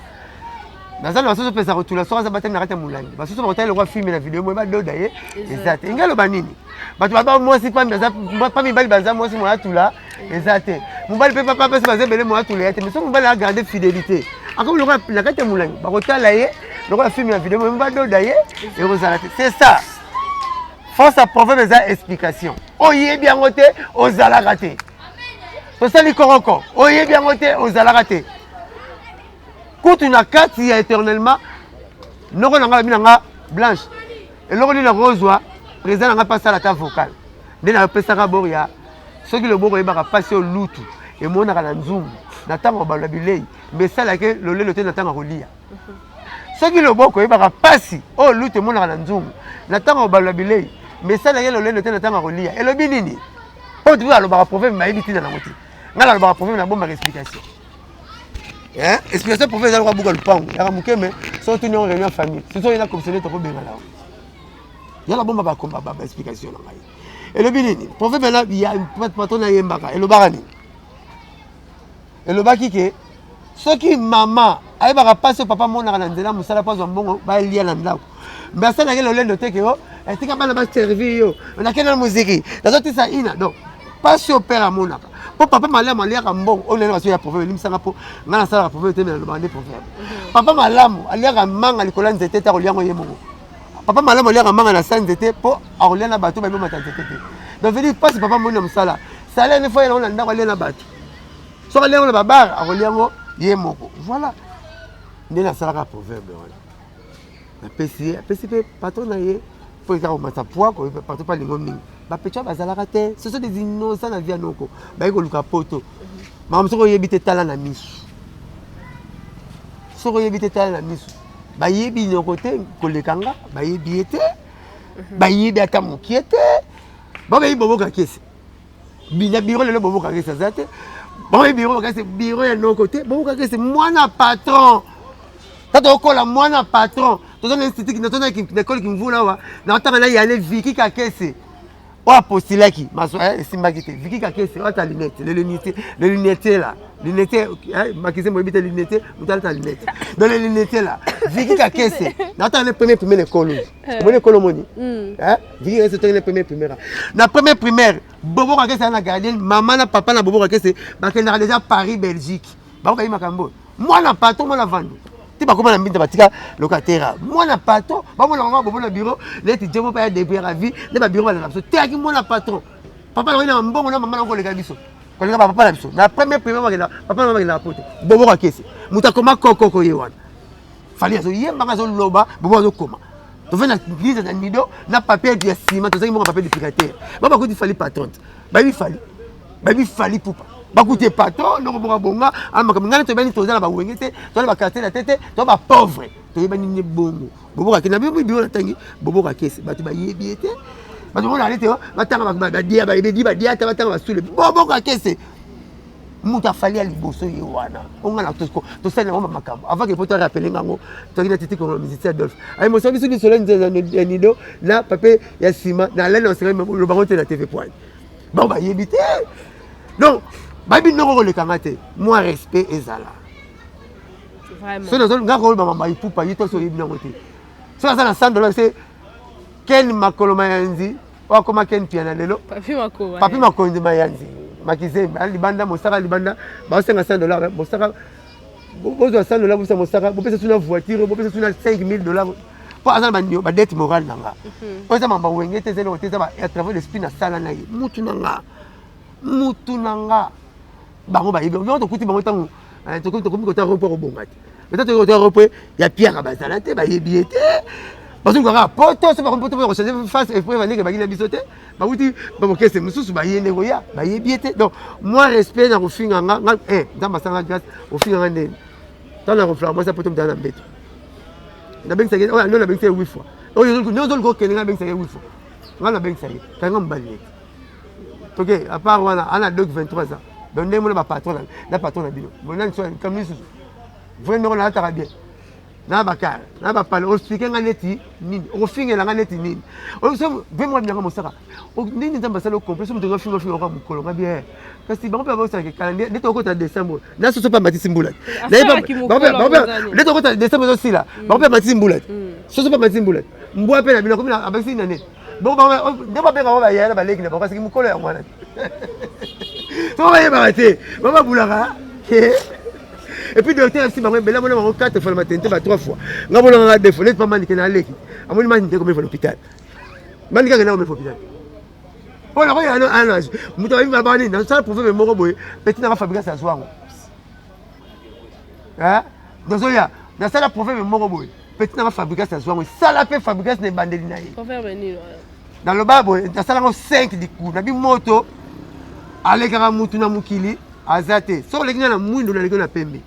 Na zanda basoso pesa kotula soki aza batami na kati ya molangi. Basoso bakotali lokola filme na video moye badoda ye eza te. Engai eloba nini? Bato baba mwasi pambi aza pa mibali baza mwasi moye atula eza te. Mobali mpe papa pesi baza ebele moye atula ye te. Mais soki mobali agarde fidélité akomi lokola na kati ya molangi bakotala ye lokola filme na video moye badoda ye ekozala te. C'est ça. Force ya proverbe eza explication. Oyebi yango te, ozalaka te. Tosali koroko, oyebi yango te, ozalaka te. Kutu na kati ya éternellement, noko na nga babi na nga blanche. Eloko nini nakozwa président na nga mpe asala ata vocal. Nde napesaka bor ya soki loboko oyebaka mpasi oyo lutu emonaka na nzungu na ntango ya balola bilei mbe esalaki lolelo te na ntango ya kolia. Soki loboko oyebaka mpasi oyo lutu emonaka na nzungu na ntango ya kobalola bilei, mbe esalaki lolendo te na ntango ya kolia. Elobi nini? Mpo moto alobaka proverbe me ayebi ntina nango te. Ngai nalobaka proverbe nabombaka explication. Eh? Explication proverbe eza lokola buka lupango yaka moke me soki otuni yango réunion ya famille soki oye na commissionnaire tokobengana yango. Ya nabomba bakomba ba explication na ngai. Elobi nini? Proverbe na ya patron nayembaka elobaka nini? Elobaki ke soki mama ayebaka mpasi oyo papa amonaka na nzela mosala mpo azwa mbongo balia na ndako mbe asalaki lolendo te ke o oh, etika bana baservir yo nakende na moziki nazotisa ina donc mpasi oyo pere amonaka mpo papa malamu aliaka mbongo oyo nani baso ya proverbe elimbisanga mpo ngai nasalaka proverbe te me nalobaka nde proverbe mhm. Papa malamu aliaka manga likolo ya nzete te akolia yango ye moko. Papa malamu aliaka manga na sa nzete mpo akolia na bato babomata nzete te. Donc veut dire mpasi papa amoni na mosala salaire ne fo ye nango na ndako alia na bato. Soki alia yango na babar akolia yango ye moko. Voilà nde nasalaka proverbe wana, napesi ye, apesi mpe patron na ye mpo eza komata poids patron mpe alingo mingi. Bapecha bazalaka te, ce sont des innocents na vie ya noko, baye koluka poto. Makambo soki oyebi te tala na misu, soki oyebi te tala na misu. Bayebi noko te koleka nga, bayebi ye te, bayebi ata mokie te. Babeyi boboka kesi na biro lelo, boboka kesi aza te. Baoyi biro bakasi biro ya noko te, boboka kesi mwana patron tata okola mwana patron. Toza na institut, toza na ekole Kimvula awa, naotanga na yane Viki Kakese oyo apostilaki maso esimbaki te. Viki Kakese oyo ata lunette, le lunetier, le lunetier là, lunetier makizembe oyebi te lunetier, moto alata lunette. Donc le lunetier là, Viki Kakese, naotanga na premier primaire na ekole oyo omoni, ekole omoni Viki Kakese, otangi na premier primaire. Na premier primaire Bobo Kakese aza na gardienne. Mama na papa na Bobo Kakese bakendaka déjà Paris, Belgique. Bango bayi makambo mwana patron, mwana vandu te, bakoma na mbinda batika locataire mwana patron. Bamona kaka Bobo na bureau neti jomo mpe ya débrouillard vie nde babiro balanda biso te. Aki mwana patron, papa nango na mbongo na mama nango koleka biso, koleka bapapa na biso. Na premier primaire bakenda, papa na bakendaka poto. Bobo Kakese moto akoma kokoko ye wana. Fali azoyembaka, azoloba, Bobo azokoma. Tofai na lise na nido na papier ya nsima, tozangi moko papier duplicateur. Ba bakuti Fali patron, bayebi Fali, bayebi Fali Pupa, bakuti patron ndoko boka bonga makambo. Ngai toyebani, toza na bawenge te, toza na bakartier na te te, toza bapauvre, toyebani nde bongo. Boboka ke na bino biro natangi Boboka Kese, bato bayebi ye te. Bato mona ale te, batanga badia, bayebi badia te, batanga basule. Boboka Kese moto afali ya liboso ye wana. Onga na tosali yango makambo avant ke po torapele ngango toki na titi kongo musicien Adolphe aye mosa biso lisolo ya nido na papier ya nsima na alani na osenga lobango te na TV point. Bango bayebi te, donc bayebi ndoko kolekanga te. Mwa respect ezala. Soki nazo nga koloba mama Ipupa ye to so oyebi nango te. Soki aza na 100 dollar se Ken Makolo Mayanzi oyo akoma Ken Piana lelo, Papi Makonzi Mayanzi Makizembe ali libanda, mosaka libanda baosenga 100 dollar. Mosaka bozwa 100 dollar, bopesa mosaka, bopesa suna voiture, bopesa suna 5000 dollar mpo aza na badette morale na nga. Oyo eza mamba wenge te, eza eloko te, eza à travers l'esprit nasala na ye mutu na nga, mutu na nga. Bango bayebi bango, tokuti bango ntango tokomi kota rond-point kobonga te. Peut-être tokomi kota rond-point ya Pierre bazala te, bayebi ye te. Bazoluka kaka poto so bakomi poto mpo kochange face epreuve andenge baki na biso te. Bakuti babokese mosusu baye nde koya, bayebi ye te. Donc moi respect na kofinga nga nga Nzambe asanga grâce. Ofinga nga ndeni ntango na koflaka mwasi ya poto, mutala na mbeto nabengisaki oyo ando nabengisaki huit fois. Oyo nyonso oluka okende, nga nabengisaki huit fois, nga nabengisa ye kanga mobali neti toke. À part wana ana dok 23 ans. Donc ndenge mona bapatron na patron na bino monani so kami lisusu vrai ndenge nalataka bien. Na bakar na bapale, oexplike nga neti nini, okofingela nga neti nini? Ve mwa bilanga mosaka nini Nzambe asali okomple so moto nga finga finga oka mokolo nga bien, kasi bango mpe baosalaka kala nde tokota décembre na soso mpe amatisi mbula nde tokota décembre ezosila, bango mpe amatisi mbula te, soso mpe amatisi mbula te, mbwa mpe na bino komi abakisi na nini. Nde babenga bango bayaya na baleki na bango, kasi mokolo yango wana soko bayebaka te, bango babulaka. Et puis docteur asi bango ebele, amona bango 4 fois na maternité, ba 3 fois. Nga monanga nga deux fois neti pa Manike na aleki, amoni Manike komeli fois na hôpital, Manike akenda komeli fois hôpital mpo na koya ano moto ayebi baba nini. Nasala proverbe moko boye, petit nanga Fabrikas azwango nazoya, nasala proverbe moko boye, petit nanga Fabrikas azwango, esala mpe Fabrikas na ebandeli na ye. Naloba boye, nasalango 5 liku nabi moto alekaka mutu na mokili aza te. Soki oleki ngai na mwindu, naleki na pembe.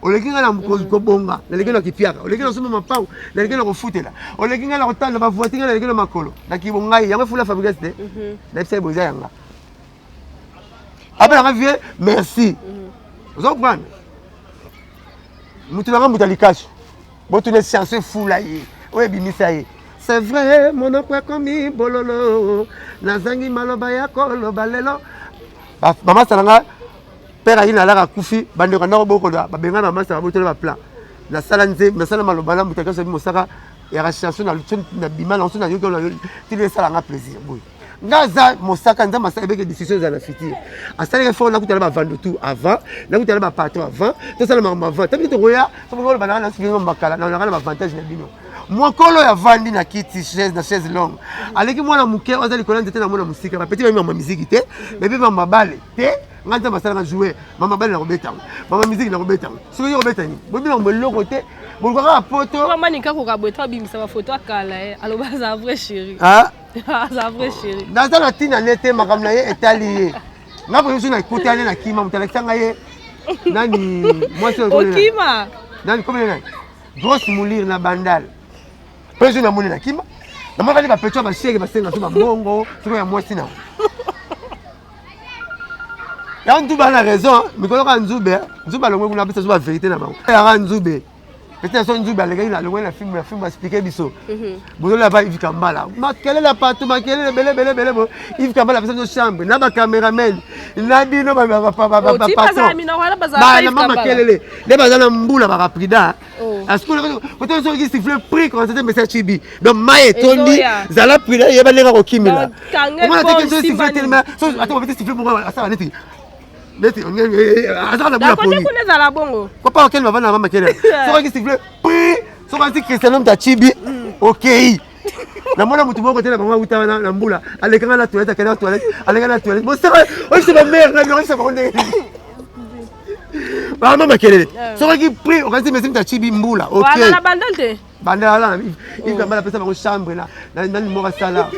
Oleki ngai na kobonga, naleki na kipiaka. Oleki na somba mapango, naleki na kofutela. Oleki ngai na kotala na bavoiture, ngai naleki na makolo na kibongai. Yango efula Fabrikas te. Nayebisa ye boye, eza yanga abelanga vie, merci. Oza comprendre mutu nanga, mutu alikaso botuna chanson efula ye oyo ebimisa ye. C'est vrai, monoko ekomi bololo, nazangi maloba ya koloba lelo. Bamasa na nga, père ayi nalaka akufi, bandeko ndako bokola babenga na bamasa, babotela baplan. Nasala nzembo, nasala maloba na moto akasi mosaka yaka chanson na bima na so nayoki tili esalanga plaisir boye. Nga aza mosaka, Nzambe asala ebeke décision ezala na futur, asalaki fort. Nakutana bavando tout avant, nakutana bapatron avant, tosala makambo avant. Tabi tokoya soki oloba nanga nasukii makala nanga na baavantage na bino. Mokolo oyo avandi na kiti chaise na chaise longue aleki mwana moke oyo aza likolo ya nzete na mwana mosika. Bapeti bayebi mama miziki te, bayebi mama mabale te. Ngai Nzambe asalaka joueur mama mabale na kobeta yango, mama miziki na kobeta yango. Soki yo kobeta nini, boyebi makambo eloko te, boluka kaka poto. Manika koka boye to abimisa bafoto akala ye, aloba aza vrai chéri. Aza vrai chéri. Naza na ntina ne te, makambo na ye etali ye. Nga boye so nakutani na kima, moto alakisa ngai ye nani, mwasi okima. Nani komene nani, grosse moulire na Bandal mpe so namoni na kima, namonakani bapeto ya bashege basenga so bambongo soko ya mwasi na yango. Nzube ana raison, mikolo kaka Nzube, Nzube alongwe kuna, apesa so bavérité na bango yaka Nzube. Peut-être so Nzube alekaki na alongwe na film, na film expliqué biso bozolela pa Yves Kambala, makelele partout, makelele ebele ebele ebele. Bo Yves Kambala apesa biso chambre na bacameraman na bino bapatron, makelele nde baza na mbula bakaprida. Kote soki siffle prix constate message chibi, donc mai etondi, zala prida, yeba ndenge akokimela. Omona te so siffle telema, ata babeti siffle moko asala neti neti azaka na bula poni. Kuna ezala bongo. Papa okende bavanda na mama kele, soki siffle prix, soki anti Cristiano moto achibi okei. Namona motu moko te na bango auta wana na mbula, alekanga na toilette, akenda na toilette, alekanga na toilette mosaka oyebisa bamare na bino, oyebisa bango ndenge bama makelele. Soki prix okanisi mesi moto achibi mbula. Wana na Bandal te. Bandal wana Yves Kambala apesa bango chambre na nani moko asala.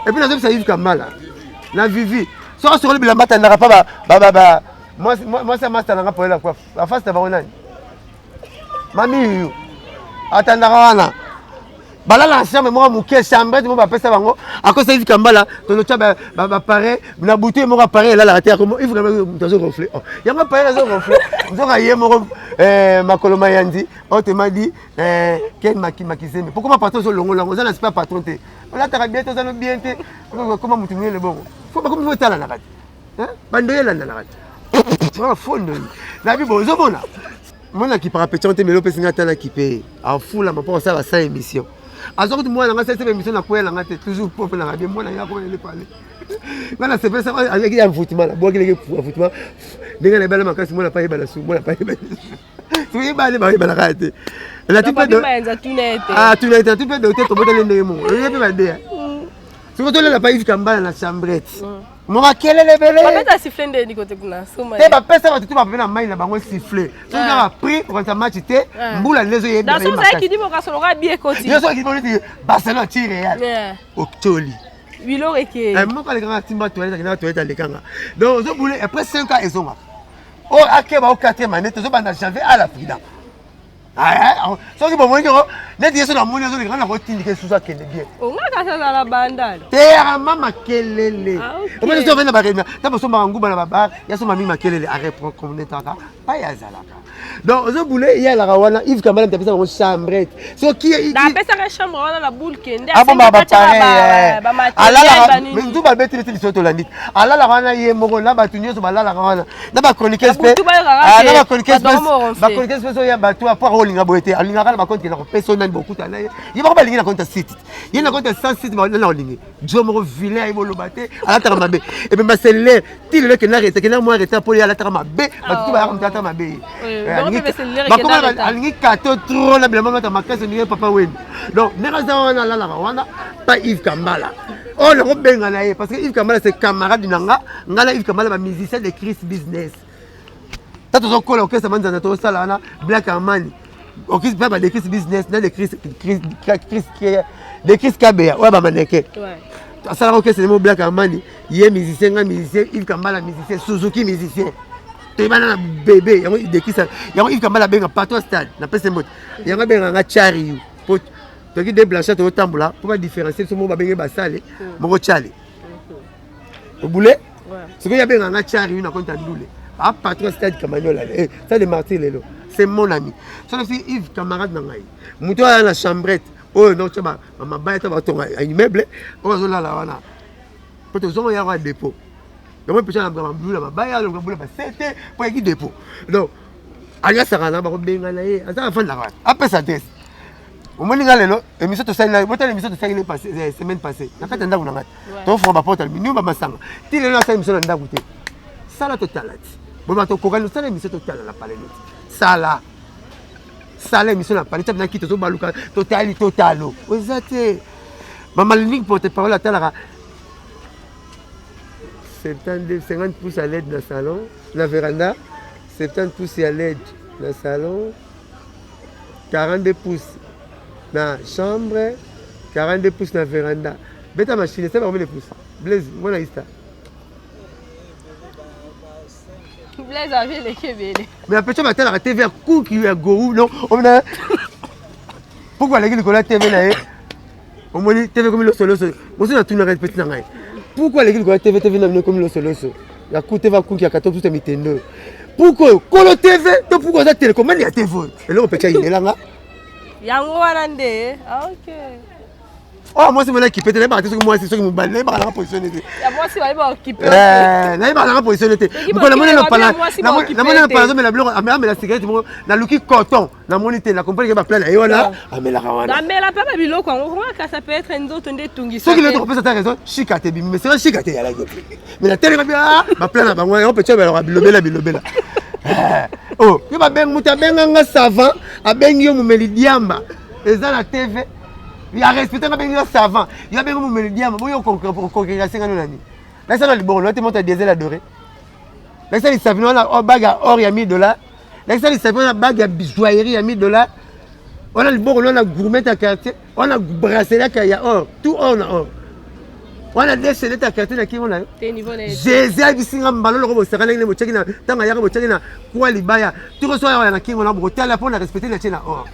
Et puis nazobisa Yves Kambala na Vivi, soki asokoli bilamba, atandaka pa mwasi ya masta nanga poyela kwa afasi na bango nani, mami yuyu, atandaka wana, balala na chambre moko moke, chambre moko bapesa bango. Akosa Yves Kambala, tozotya baappareil na butu, ye moko appareil elalaka te. Yves Kambala moto azo ronfle yango, appareil azo ronfle, nzoka ye moko makolo mayandi. Autrement dit, Ken Makizembe, pokoma patron ozolongola yango, oza na super patron te, olataka bien te, oza no bien te, koma motu monene bongo, fo bakomi fo otalanaka te, bando elandanaka te, fondo nabi bo ozomona mwana akipaka petit te. Melo opesi nga ata nakipe afulama mpo kosala basa émission, azwa kutu mwana nga salisa émission, nakweyela nga te, toujours propre nanga bien. Mwana nga koyele pale nga na sepesa azaki ya envoûtement, nabwaki leki envoûtement ndenge nayebana makasi. Mwana pa yebana su, mwana pa yebana soki yebani, bayebanaka te. Tuna ete nati mpe docteur, tobotali ndenge moko, oye mpe badeya. Soki tolela pa Yves Kambala na chambrette moko kelele ebele. Babeta siffle nde kote kuna. Te, bapesa bato te, bape na mai na bango siffle. Soki kaka prix okanisa match te, mbula nde ezoyebayosoki Barcelone ti Real oktioli. Biloko eke. Moko alekanga, atimba toilette, akendaka toilette, alekanga. Donc ozobule après 5 ans ezongaka oyo akeba o 4e année, tozobanda janvier à la prudent. Soki bomoni yango neti ye so namoni azoleka nga nakotindika esusu akende bien. Ongaka sazala bandal. Teyama makelele. Omoni so ovandi na barena ntango osombaka nguba na babar ya somba mingi makelele areproconetaka pai azalaka. Donc ozobule ye alaka wana Yves Kambala moto apesa bango chambrette. Soki apesaka chambre wana na boule kende abomba bapareil alalaka nzuba abeti beti liso tolandi alalaka wana ye moko na bato nyonso balalaka wana na bachroniqueuse mpe na bachroniqueuse mpe soya bato apo akolinga boye te alingaka na bacompte na kopesa oyo nani bokuta na ye ye moko balingi na compte ya site ye na compte ya sans site nani akolingi jo moko vilain ayebi oloba te alataka mabe ebemba cellulaire ti lelo ekenda reta ekenda mwa reta mpo ye alataka mabe bato tu bayaka moto alataka mabe ye alingi kato trop na bilamba mata makasi ndenge papa wemba donc ndenge aza wana alalaka wana pa Yves Kambala oyo nakobenga na ye parce que Yves Kambala c'est camarade na nga nga na Yves Kambala ba musicien de Chris Business ta tozokola orchestre manzanza tozosala wana Black Armani orchestre mpe ba de Chris Business na de Chris Chris Chris de Chris Kabeya oyo bamaneke asalaka orchestre nemo Black Armani ye musicien nga musicien Yves Kambala musicien Suzuki musicien toyebana na bebe yango dekisa yango Yves Kambala abenga patron stade napesi mbote yango abenga nga chariu po toki de blanchard tozotambola mpo badifferencie biso moko babenge basale moko chale obule sikoyo abenga nga chariu na konta ndule a patron stade Kamanyola eh, stade de martyr lelo c'est mon ami soki si Yves camarade na ngai moto aya na chambrette oyo notya mabaya ta batonga immeuble oyo azolala wana po tozongo yaka dépôt yango mpenza na bambula mabaya bambula basete mpo ayaki dépôt donc aliasaka na bakobengana ye aza afandaka wana apesa adresse omoni nga lelo émission tosali na botala émission tosali le passé eh, semaine passée na kati ya ndako na ngai tofonga baporte aluminium bamasanga ti lelo asali émission na ndako te sala totala ti boma tokokani osala émission totala na palais noti sala sala émission na palais tia kiti tozobaluka totali totalo oza te mama lingi porte parole atalaka 72 50 pouces ya led na salon na veranda 70 pouces ya led na salon 42 pouces na chambre 42 pouces na veranda beta machine esala combien de pouces Blaise mwana ista Blaise avait eleki ebele mais apecha batalaka tv ya kuki ya gowu non omona pourquoi aleki likolo ya tv na ye omoni tv ekomi losoloso mosusu natunaka peti na ngai pourquoi aleki likolo ya tv tv na bino ekomi losoloso ya ku tv akuki ya kato tuta mitendo oyo pourquoi oyo kolo tv to pourquoi oza telecommande ya tv oyo eloko peti ayinelanga yango wana nde ah, ok oyo mwasi mona kipe te nayebaka te soki mwasi soki mobali nayebaka nanga position te nayebaka nanga position te mokolo namoni na pala azomela biloko amela cigarette moko naluki coton namoni te na comprendre ke baplan na ye wana amelaka wana amela mpe babiloko yango kaka ça peut être nzoto nde etungisa soki lelo tokopesa ta raison shika te bimi mais seka shika te eyalaki mais nateleka bi ah baplan na bango yango mpe tya balaka bilobela bilobela oh yo babengi moto abenga nga savant abengi yo momeli diamba eza na tv ya respecte nga abengi yo savant yo abengi momeli diamba boyo ocongrégation nga no nani nasala liboko lote moto ya diesel adore lakisa lisapi wana oh, bague ya or ya 1000 dollars lakisa lisapi wana bague ya joaillerie ya 1000 dollars wana liboko wana gourmet ya quartier wana bracelet ya or tout or na or wana de chaînette ya quartier na kingo na yo jésus ayebisi nga mbala loko bosaka ndenge botyaki na ntango ayaka botyaki na kwa libaya toko so ayaka na kingo na bokotala mpo na respecte na tie na or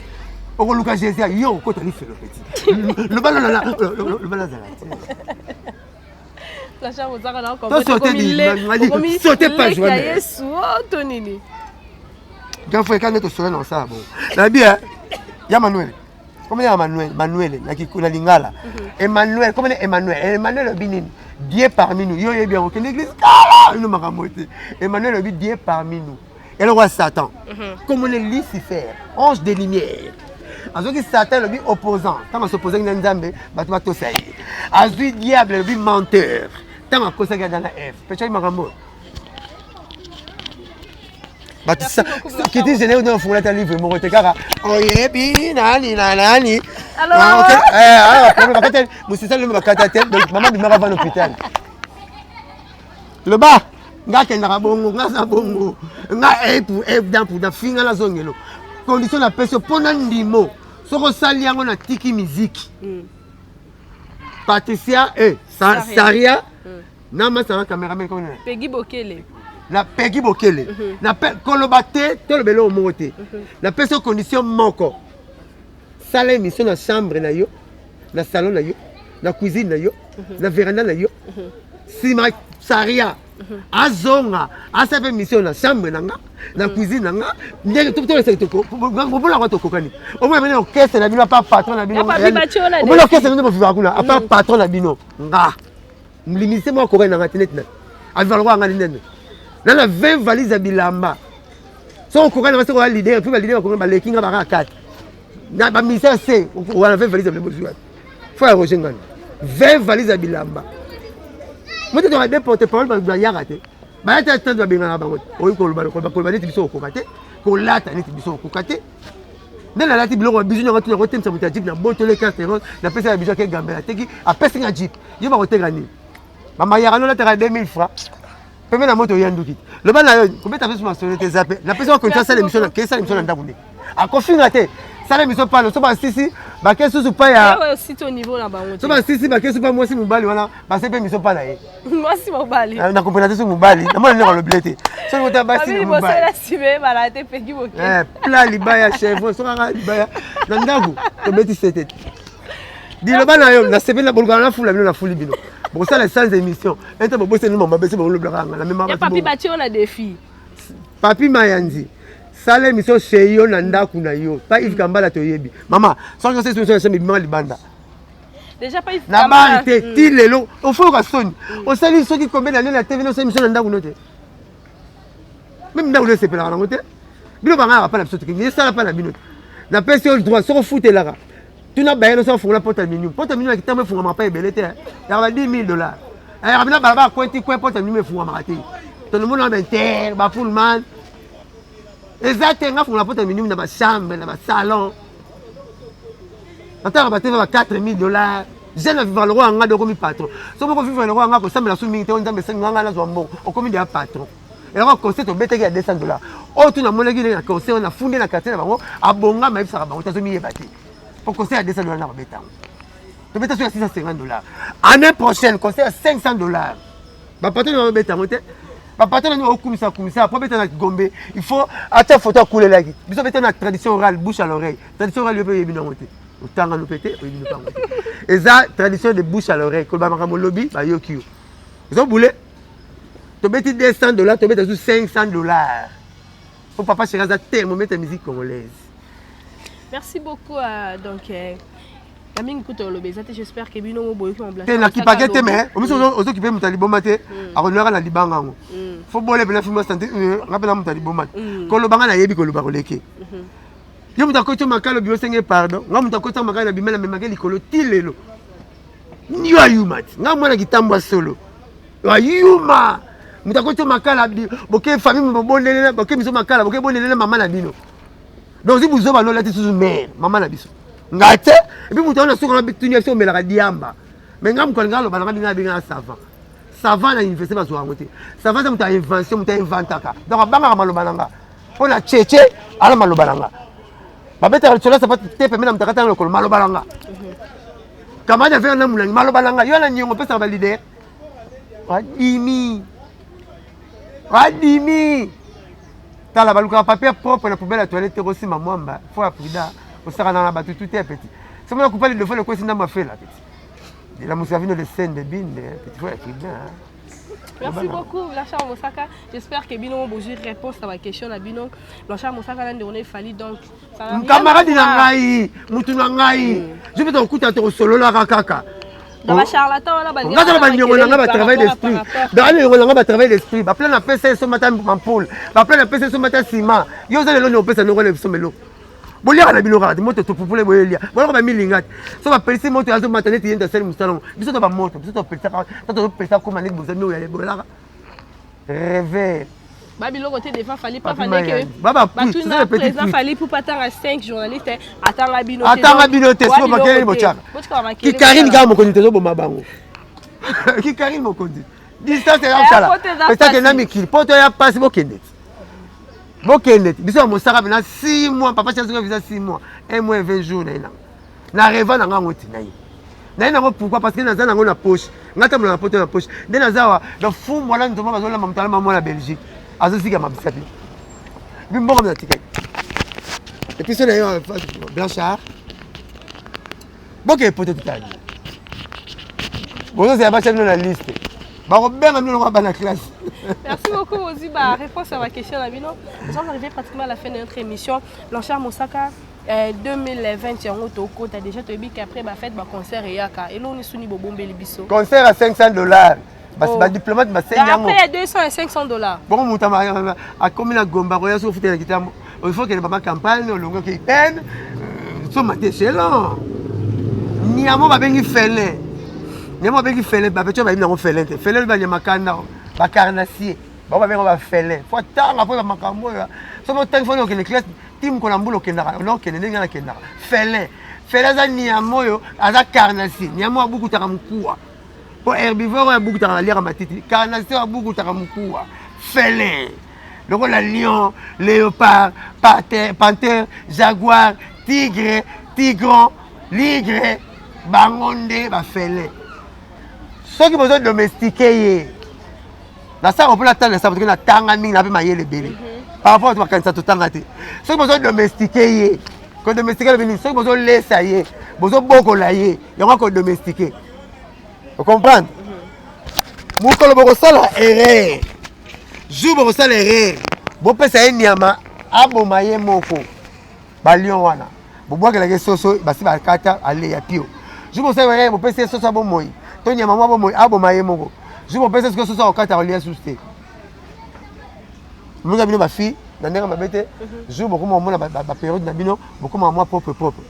okoluka jésus yo okota lifelo peti loba nazala te Sauter page wana. Yesu oh, to nini? Grand frère quand tosolo na osala bongo. Nabi eh, ya Manuel. Comment ya Manuel? Manuel na kikula lingala. Mhm. Emmanuel, comment Emmanuel? Emmanuel obi nini? Dieu parmi nous. Yo yebi yango kende église kala ino makambo te. Emmanuel obi Dieu parmi nous. Eloko ya Satan. Mhm. Comme on est Lucifer, ange de lumière. Azwaki Satan elobi opposant. Ntango asopposaki na Nzambe, bato batosa ye. Azwi diable elobi menteur. Ntango akosaki Adam na Eve. Pechaki makambo oyo. bato kiti générique nde ofungola ata livre moko te kaka oyebi nani na nani mosisa lelo bakata te mama bimaka vana hôpital loba nga akendaka bongo nga aza bongo nga e pour e dan pour dan finga nazongelo condition napesi yo mpo na ndimo soki osali yango natiki miziki mm. patricia e eh, saria mm. na masanga cameraman pegi bokele. Na Peggy Bokele. Na koloba te, toloba eloko moko te. Napesi yo condition moko. Sala émission na chambre na yo, na salon na yo, na cuisine na yo, na veranda na yo. Sima Saria azonga asala mpe émission na chambre na nga, na cuisine na nga, ndenge tolesaka tokokani. Omona bino orchestre na bino apa patron na bino. Ya Papi Batie wana Omona orchestre na bino bovivaka kuna apa patron na bino nga. Limite moko akokani na nga te neti na aviva lokola nga nene. Na na 20 valise ya bilamba. Soki okokani na nga soki oya leader, mpe ba leader bakokani baleki nga baka 4. Na ba ministère C, wana 20 valise ya bilamba ozwi wapi? Faut ya Roger Nganda. 20 valise ya bilamba. Moto toka de porte parole bayaka te. Baya te tanto babengana bango. Oyi koloba koloba neti biso okoka te. Kolata neti biso okoka te. Nde nalati biloko ya biso nyongo tuna kotemisa moto ya jeep na botole carte rose napesa ya biso ake gambela ateki apesi nga jeep. Yo bakoteka nini? Bamayaka no olataka 2000 francs. Pembe na moto oya nduki. Loba na yo kobeta biso masolo te zape. Napesi yo confiance sala émission na kesa émission na ndako nde. Akofinga te. Sala émission palo so basisi bake susu pa ya. Oyo site au niveau na bango. So basisi bake susu pa mwasi mobali wana base pe émission pa na ye. Mwasi mobali. Na comprendre te so mobali. Na mona ndeko alobile te. So kota basi na mobali. Babi sime bala te Peggy Bokele. Eh, plat libaya chèvre so kaka libaya na ndako tobeti sete. Diloba na yo nasepeli na bolukana nafula bino nafuli bino. Bokosala sans émission. Ete boboseli mama bese bolobelaka nga na mema Ya Papi Batie na défi. Papi Mayanzi sala émission chez yo na ndako na yo. Pa Yves Kambala toyebi. Mama, soki osali émission na chambre ebimaka libanda. Déjà pas Yves Na bar te ti lelo ofoyoka soni. Osali soki combien d'années na TV osali émission na ndako no te. Même ndako no esepelaka nango te. Bino bangaka pa na biso te. Esala pa na bino te. Napesi yo droit soki ofutelaka. Tuna bayeno soki ofungola porte ya minuit. Porte ya minuit na kitambo efungwamaka pa ebele te. Yaka ba 10 000 dollars. Ayaka bino balabala coin ti coin porte ya minuit efungwamaka te. Tonomona ba inter, ba pullman. Eza te nga fungola porte ya minuit na ba chambre, na ba salon. Nataka ba TV ba 4 000 dollars. Jeune avivaka lokola nga de okomi patron. Soki moko vivre lokola nga kosambela su mingi te Nzambe esengi nga nazwa mbongo okomi deja patron. Eloko concert tobetaki ya 200 dollars. Oyo tu namonaki ndenge na concert wana nafundi na quartier na bango abongama ayebisaka bango te azomiyeba te. Po concert ya 200 dollars na kobeta yango. Tobeta so ya 650 dollars. Année prochaine concert ya 500 dollars. Ba patron na babeta yango te. Ba patron na okumisa kumisa po beta na Gombe, il faut atia photo akulelaki. Biso beta na tradition orale, bouche à l'oreille. Tradition orale yo pe oyebi nango te. Otanga no pe te, oyebi no pango te. Eza tradition de bouche à l'oreille. Koloba makambo lobi bayoki yo. Ozo boule? Tobeti 200 dollars, tobeta su 500 dollars. Po papa chéri aza thermomètre ya musique congolaise. Merci beaucoup donc ya mingi kuta oloba eza te, j'espère que bino mo boyoki ma te nakipake te mais omiso ozokipe moto ya liboma te akonuaka na libanga yango fo bole mpena fimo sante nga mpena moto ya liboma te koloba nga nayebi koloba koleke yo moto akoti makalo obima osenge pardon nga moto akoti makalo na bima na memake likolo ti lelo yo ayuma ti nga mwana kitambo solo ayuma moto akoti makala boke famille bobondelela boke biso makala boke bondelela mama na bino donc ozwi buzoba no olati susu mare mama na biso nga te epuis moto wana suka na tuni biso omelaka diamba mais nga mokolo nga aloba nanga binga abengaka savant savant na université bazwa yango te savant eza moto ya invention moto ainventaka donc abangaka maloba na nga mpo na cheche ala maloba na nga babetaka lisolo ya sapatu te pembe na moto akatanga lokolo maloba na nga camarade aveka na molangi maloba na nga yo na niongo opesaka balider adimi adimi tala balukaka papier propre na poubelle ya toilette te kosimba mwamba fo ya prida osakana na bato tu te petit soki na kupa lidofo lekwesi ndambo afela petit la musavino de scène de binde petit fo ya prida. Merci beaucoup Blanchard Mosaka. J'espère que bino bozui réponse à ma question na bino. Blanchard Mosaka na ndeko fali donc camarade na ngai mutu na ngai je vais tokuta tokosololaka kaka nga tala baniongo na nga batravail d'esprit baniongo na nga batravail d'esprit baplan na pesa esomba ata mampoule baplan na pesa esomba ata ciment yo oza lelo nde opesa noko na biso meloko boliaka na bino kaka te moto topupule boyelia boloko bamilinga te so bapelisi moto azomata neti ye nde asali mosala ngo biso to bamoto biso topelisaka to tozopelisa koma neti bozami oyo bolaka rêve ba biloko te devant Fally Papi ndeke batuna président Fally Ipupa atanga 5 journalistes atanga bino te atanga bino te siko makelele botiaka ki Karine kaka mokonzi tozoboma bango ki Karine mokonzi distance ya kala pesake na mikili poto ya pasi bokende ti bokende ti biso ya mosaka mpena 6 mois papa chazoka visa 6 mois 1 mois 20 jours na ye nanga na reva na ngango ti na ye na ye nango pourquoi parce que naza nango na poche nga tambola na poto na poche nde naza wa donc fu mwana nzoma bazolamba moto alamba mwana Belgique. Azozika mabisapi. Bi mbongo na tikaki. Et puis cela yo Blanchard. Boke poto totali. Bozozela batya bino na liste. Bakobenga bino lokola bana classe. Merci beaucoup, Ozi. Bah, réponse à ma question, na bino. Nous sommes arrivés pratiquement à la fin de notre émission. Blanchard Mosaka, 2020 yango tokota déjà, toyebi qu'après bafête, baconcert eyaka. Eloni suni bobombeli biso? Concert à 500 $. Basi badiplomate basengi yango. Après, ya 200 et 500 $. Bongo moto akomi na Gomba, koya soki ofutela kitambo, il faut kende bama campagne, olongi okei pene soma te selon nyamo babengi félin. Nyamo babengi félin, bapetio bayebi nango félin te. Félin banyama kanda, bacarnassier bango babenga bafélin. Fo atanga mpo makambo oyo, soki otangi fo okende classe ti mokolo ya mbula okendaka, ona okende ndenge nakendaka. Félin, félin aza nyama oyo aza carnassier, nyama oyo abukutaka mokuwa, mpo herbivore oyo abukutaka, aliaka matiti. Carnassier oyo abukutaka mokuwa, félin lokola lion, léopard, panthère, jaguar, tigre, tigron, ligre, bango nde bafélin. Soki bozodomestiquer ye, nasala mpona tanga, nasala parce que natanga mingi, na mpe mayele ebele par rapport bato bakanisa totanga te. Soki bozodomestiquer ye, kodomestiquer lobi nini? Soki bozolesa ye, bozobokola ye, yango akodomestiquer. Ocomprendre? Mokolo bokosala erreur, jour bokosala erreur, bopesa ye nyama aboma ye moko. Balion wana bobwakelaki soso, basi bakata, aleya pio. Jour bosala erreur, bopesi ye soso ya bomoi to nyama mwa bomoi, aboma ye moko. Jour bopesi sikoyo soso akokata, kolia susu te. Moninga bino bafille na ndenge mabe te. Jour bokoma komona bapériode na bino, bokoma mwa propre propre.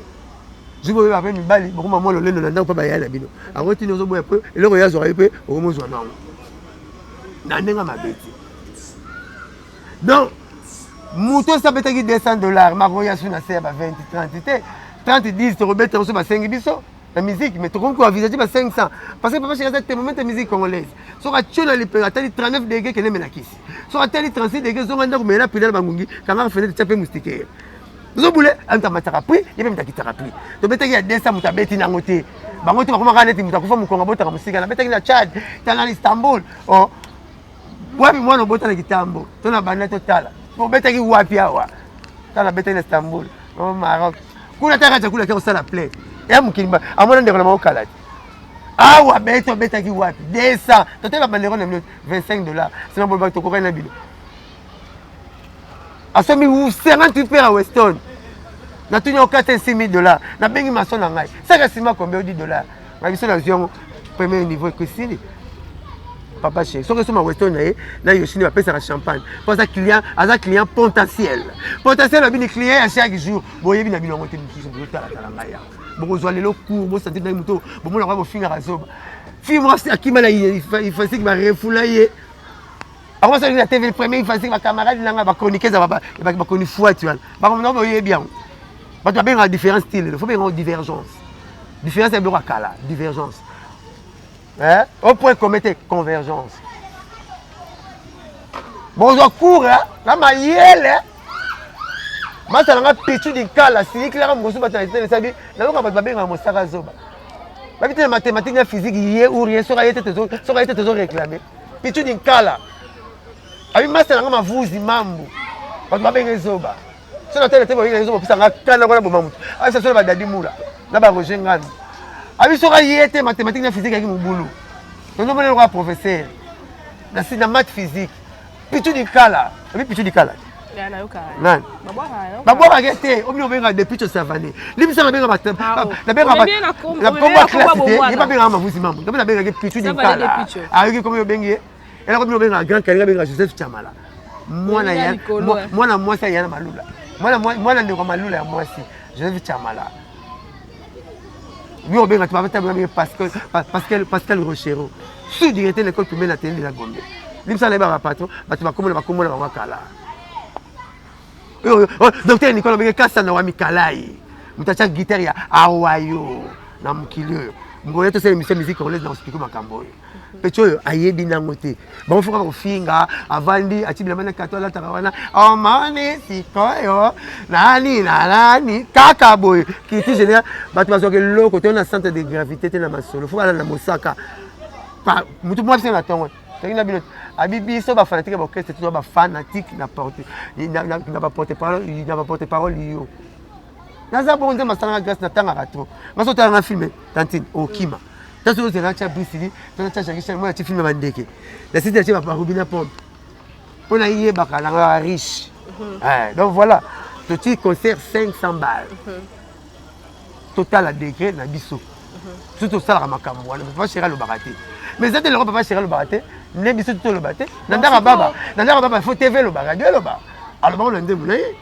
Jour boyeba mpe mibali, bokoma mwa lolendo na ndako mpe baya na bino. Yango tini ozoboya mpe eloko ye azwaka ye mpe okomozwa nango na ndenge mabe te. Donc moto osi abetaki 200 $, makoya su na se ya ba 20 30 te, 30 10 tokobeta so basengi biso na musique, mais tokomi koenvisager ba 500 parce que Papa Chéri aza thermomètre musique congolaise. Soki atio na lipeka, atali 39 degré, kende melakisi. Soki atali 36 degré, zonga ndako, mela pila na bangungi, kangaka fenêtre, tia mpe moustiquaire, ozobule moto amataka prix, ye mpe moto akitaka prix. Tobetaki ya 200, moto abeti nango te. Bango te bakomaka neti moto akufa mokongo, abotaka mosika. Nabetaki na Tchad, tala na Istanbul. Oh, wapi mwana obota na kitambo to na banda? Totala obetaki wapi awa. Tala, abetaki na Istanbul, o Maroc kuna. Taka chakula ke kosala plein ya mokili, amona ndeko na bango kala te. Awa beti obetaki wapi 200? Totala bandeko na bino 25 $, sima boloba tokokani na bino. Asombi 58 paire ya Weston, natuni okata 6000 $. Nabengi maso na ngai, saka nsima combien? 10 $. Ngai biso nazwi yango premier niveau ekosili. Papa Chéri soki esoma Weston na ye na Yoshini, bapesaka champagne mpo aza client, aza client potentiel. Potentiel babini client ya chaque jour. Boyebi na bino yango te. Mosusu bozotalatala ngai awa, bokozwa lelo cours, bosanti ngai moto bomonaka, bofingaka zoba. Fille moko akima na ifasiki, barefula ye, akomasali na TV premier ifasiki. Bacamarade nanga bachroniqueuse, bakoni fuati wana, bakomona boyebi yango. Bato babengaka différence style, fo benga divergence. Différence ya biloko ya kala, divergence au point commun te, convergence. Bozwa cours na mayele. Masala nga pichu dinkala silikilaka mokosu. Bato na esabi nayoka bato babengaka Mosaka zoba, babi te na mathématique na physique, ye ou rien. Soki aye te, soki aye te, tozo réclame pichu dinkala. Abi masala nga mavuzi mambu, bato babenge zoba. So na tele te, boyinga zoba, opesanga kanda kona boma motu. Abisa so na badadi mula na baroger nganu. Abi soki aye te, mathématique na physique ayaki mobulu. Tozomona lokola professeur na math physique pichu dikala. Abi pichu dikala nani babwakaka te? Obino obenga depuis to savane libisa, nabenga nakombo ya classe te. Ye babengaka mavuzi mambo, ngape nabengaki pichu dikala. Ayoki komi obengi ye eloko bino obengaka grand kalinga, abengaka Joseph Chamala, mwana ya mwana mwasi aya na Malula, mwana ndeko ya Malula ya mwasi, Joseph Chamala. Bino obenga te Pascal, Pascal, Pascal Rochero, sous directeur de l'école primaire na tene de la Gombe. Limisa nayebaka patron, bato bakomona bakomona bango kala. Docteur Nicolas obenge Kasana wa Mikalai, moto atya guitare ya awayo na mokili oyo. Ngoya tosala émission musique congolaise na expliquer makambo oyo. Peti oyo ayebi nango te. Bango foka kofinga, avandi ati bilamba na kato alataka wana, omoni sikoyo nani na nani kaka boye. Culture général, bato bazwaka eloko te na centre de gravité te na masolo. Fo balanda Mosaka, mutu mwa biso na ntongo toki na bino. Abi biso ba fanatique ba orchestre tout ba fanatique na porte na na ba porte parole na ba porte parole yo. Naza bon nzambe asalanga grâce natangaka trop. Nga so otala nga film tantine okima. Tanso ozela natya brisili to natya Jackie Chan mwana ti film ya bandeke. Na site natya ba Robina Pompe. Mpo nayebaka nanga riche. Eh, donc voilà, toti concert 500 balles. Totala degré na biso. Biso tosalaka makambo wana, papa chéri alobaka te. Mais eza te loko papa chéri alobaka te, nde biso toloba te. Na ndaka baba, na ndaka baba faut TV eloba, radio eloba. Alobaka na nzembo na ye.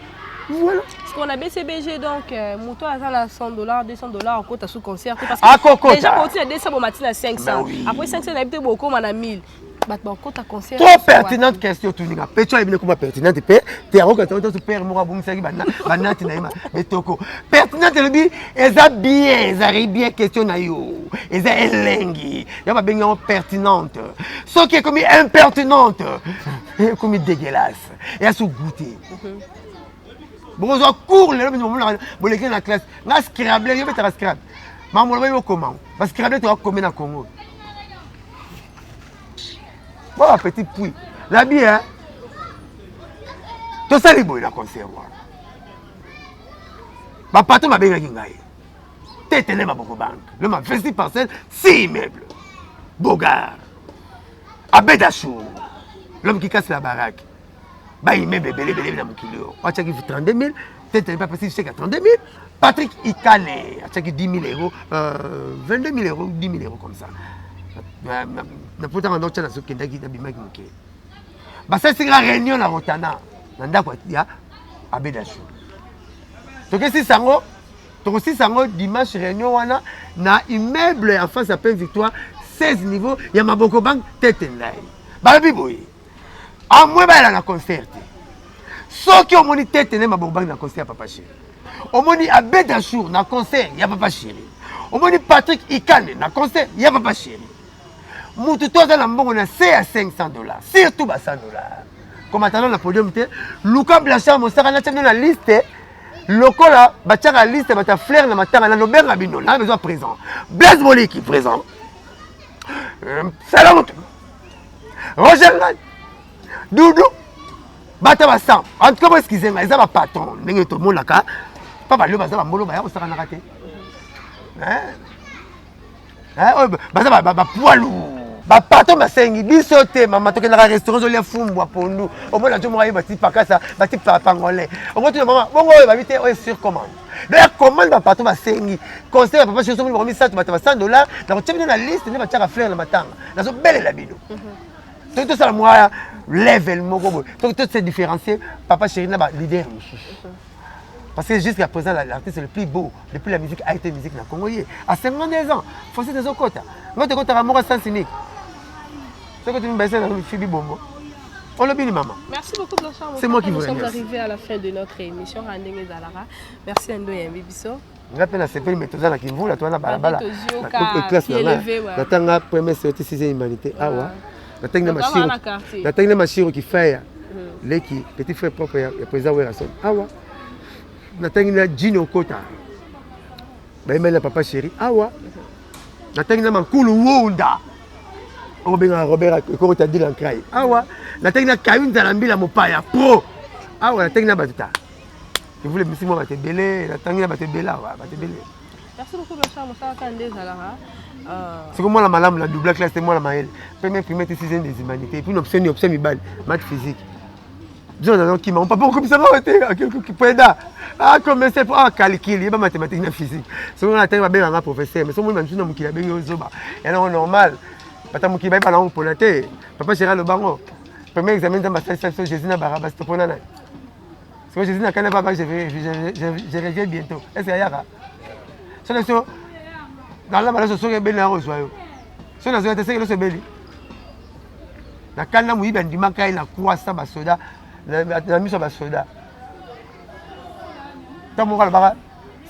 Voilà. Parce qu'on a BCBG donc moto aza na 100 $, 200 $ akota sous concert te parce que déjà boti na 200 bomati na 500, après 500 nayebi te bokóma na 1000, bato bakota concert. Trop pertinente question tuninga pecho ayebi nekoma pertinente mpe te akokata to père moko abongisaki banati na ye betoko. Pertinente elobi eza bien, ezali bien. Question na yo eza elengi ya babengi yango pertinente. Soki ekomi impertinente, ekomi dégueulasse, eya so goûter. Bokozwa cours lelo, bino bomonaka boleki na classe. Nga scrabble, yo betaka scrabble, makambo loba yo okoma bascrabble toakome na Congo. Bo bapetit puis nabi tosali boye na concert wana, bapatron babengaki ngai tetele maboko banque l'homme a 26 parcelles, 6 immeubles, Bogar Abed Achour, l'homme qui casse la baraque, baimmeuble ebele ebele na mokili oyo. Atiaki 32 000, tetele mpe apesi chèque ya 32 000. Patrick Ikane atiaki 10 000 euros, 22 000 euros, 10 000 euros comme ça. Na potanga ndo tia nazokendaki, nabimaki moke, basalisinga réunion na Rotana na ndako ya Abed Achour. Tokesisa yango, tokosisa yango dimanche, réunion wana na immeuble en face ya Pain Victoire, 16 niveau ya Maboko Bank. Tete ngai balobi boye, amwe bayala na concert te. Soki omoni tete ne Maboko Bank na concert ya Papa Chéri, omoni Abed Achour na concert ya Papa Chéri, omoni Patrick Ikane na concert ya Papa Chéri, mutu to aza na mbongo na se ya 500 $, surtout ba 100 $, komatana na podium te. Luka Blanchard Mosaka, natia bino na liste lokola batiaka liste bato ya fleur na matanga. Na lobenga bino na besoin présent. Blaise Moliki présent, Salamutu, Roger Ngai, Dudu, bato ba 100. En tout cas, boexcuse ngai, eza bapatron ndenge tomonaka mpa balio baza bambolo baya kosakanaka te. Oyo baza bapoilu, bapatron basengi biso te. Mama, tokendaka restaurant, ozolia fumbwa pondu, omona jo moko aye bati pakasa, bati pangolin, okotuna mama bongo oyo babi te, oyo sur commande. Donc ya commande, bapatron basengi conseil ya papa soki bango misato, bato ba 100 $, nakotia bino na liste nde batiaka fleur na matanga. Nazobelela bino, soki tosala mwa level moko boye, soki tose différencier Papa Chéri na baleader mosusu, parce que jusqu'à présent, l'artiste le plus beau depuis la musique a été musique na Congo, ye à 52 ans foncé ezokota ngo tokotaka moko sens unique. Soki tumi baisa na fibi bongo olobi ni mama. Merci beaucoup, Blanchard. C'est moi qui vous Nous sommes remercie. Arrivés à la fin de notre émission. Ndenge ezalaka. Merci Ndo Yambi Biso. Nga mpe nasepeli, me toza na kimvula, toza na balabala. Tozoyoka classe pied levé, ouais. Natanga première série, sixième humanité awa. Natangi na Donc, awa Mashiro, na quartier. natangi na Mashiro Kifaya, leki petit frère propre ya président Werason. Awa natangi na Jino Kota, bayembeli na Papa Chéri. Awa natangi na Mankulu Wunda, obengaka Robert Ekokota Dilankrai. Awa natangi na Kayu Nzala Mbila Mopaya pro. Awa natangi na bato ta evule misi mwa bato ebele, natangi na bato ebele awa, bato ebele. Merci beaucoup, Blanchard Mosaka. Ndenge ezalaka. Soki mwana malamu na double classe te, mwana mayele, première primaire te, sixième des humanités, puis option ni option mibale, math, physique. Biso naza okima papa okomisanga oyo te poeda commercial po calcul, yeba mathématique na physique. Soki nga natangi, babenganga professeur, mais soki omoni bamisu na mokili abengi yo zoba, yango normal. Bata mokili bayeba nango mpona te. Papa Chéri alobango, premier examen Nzambe asalisa biso, Jésus na Barabas, topona nani? Soki Jésus nakani papa, je reviens bientôt, est ce que ayaka? Soki so nalamba nyonso, soki ebeli na kozwa yo, soki nazwa te, seke nyonso ebeli. Nakani na moyibi andimaka ye na croix basoda, na miso ya basoda. Ntango moko alobaka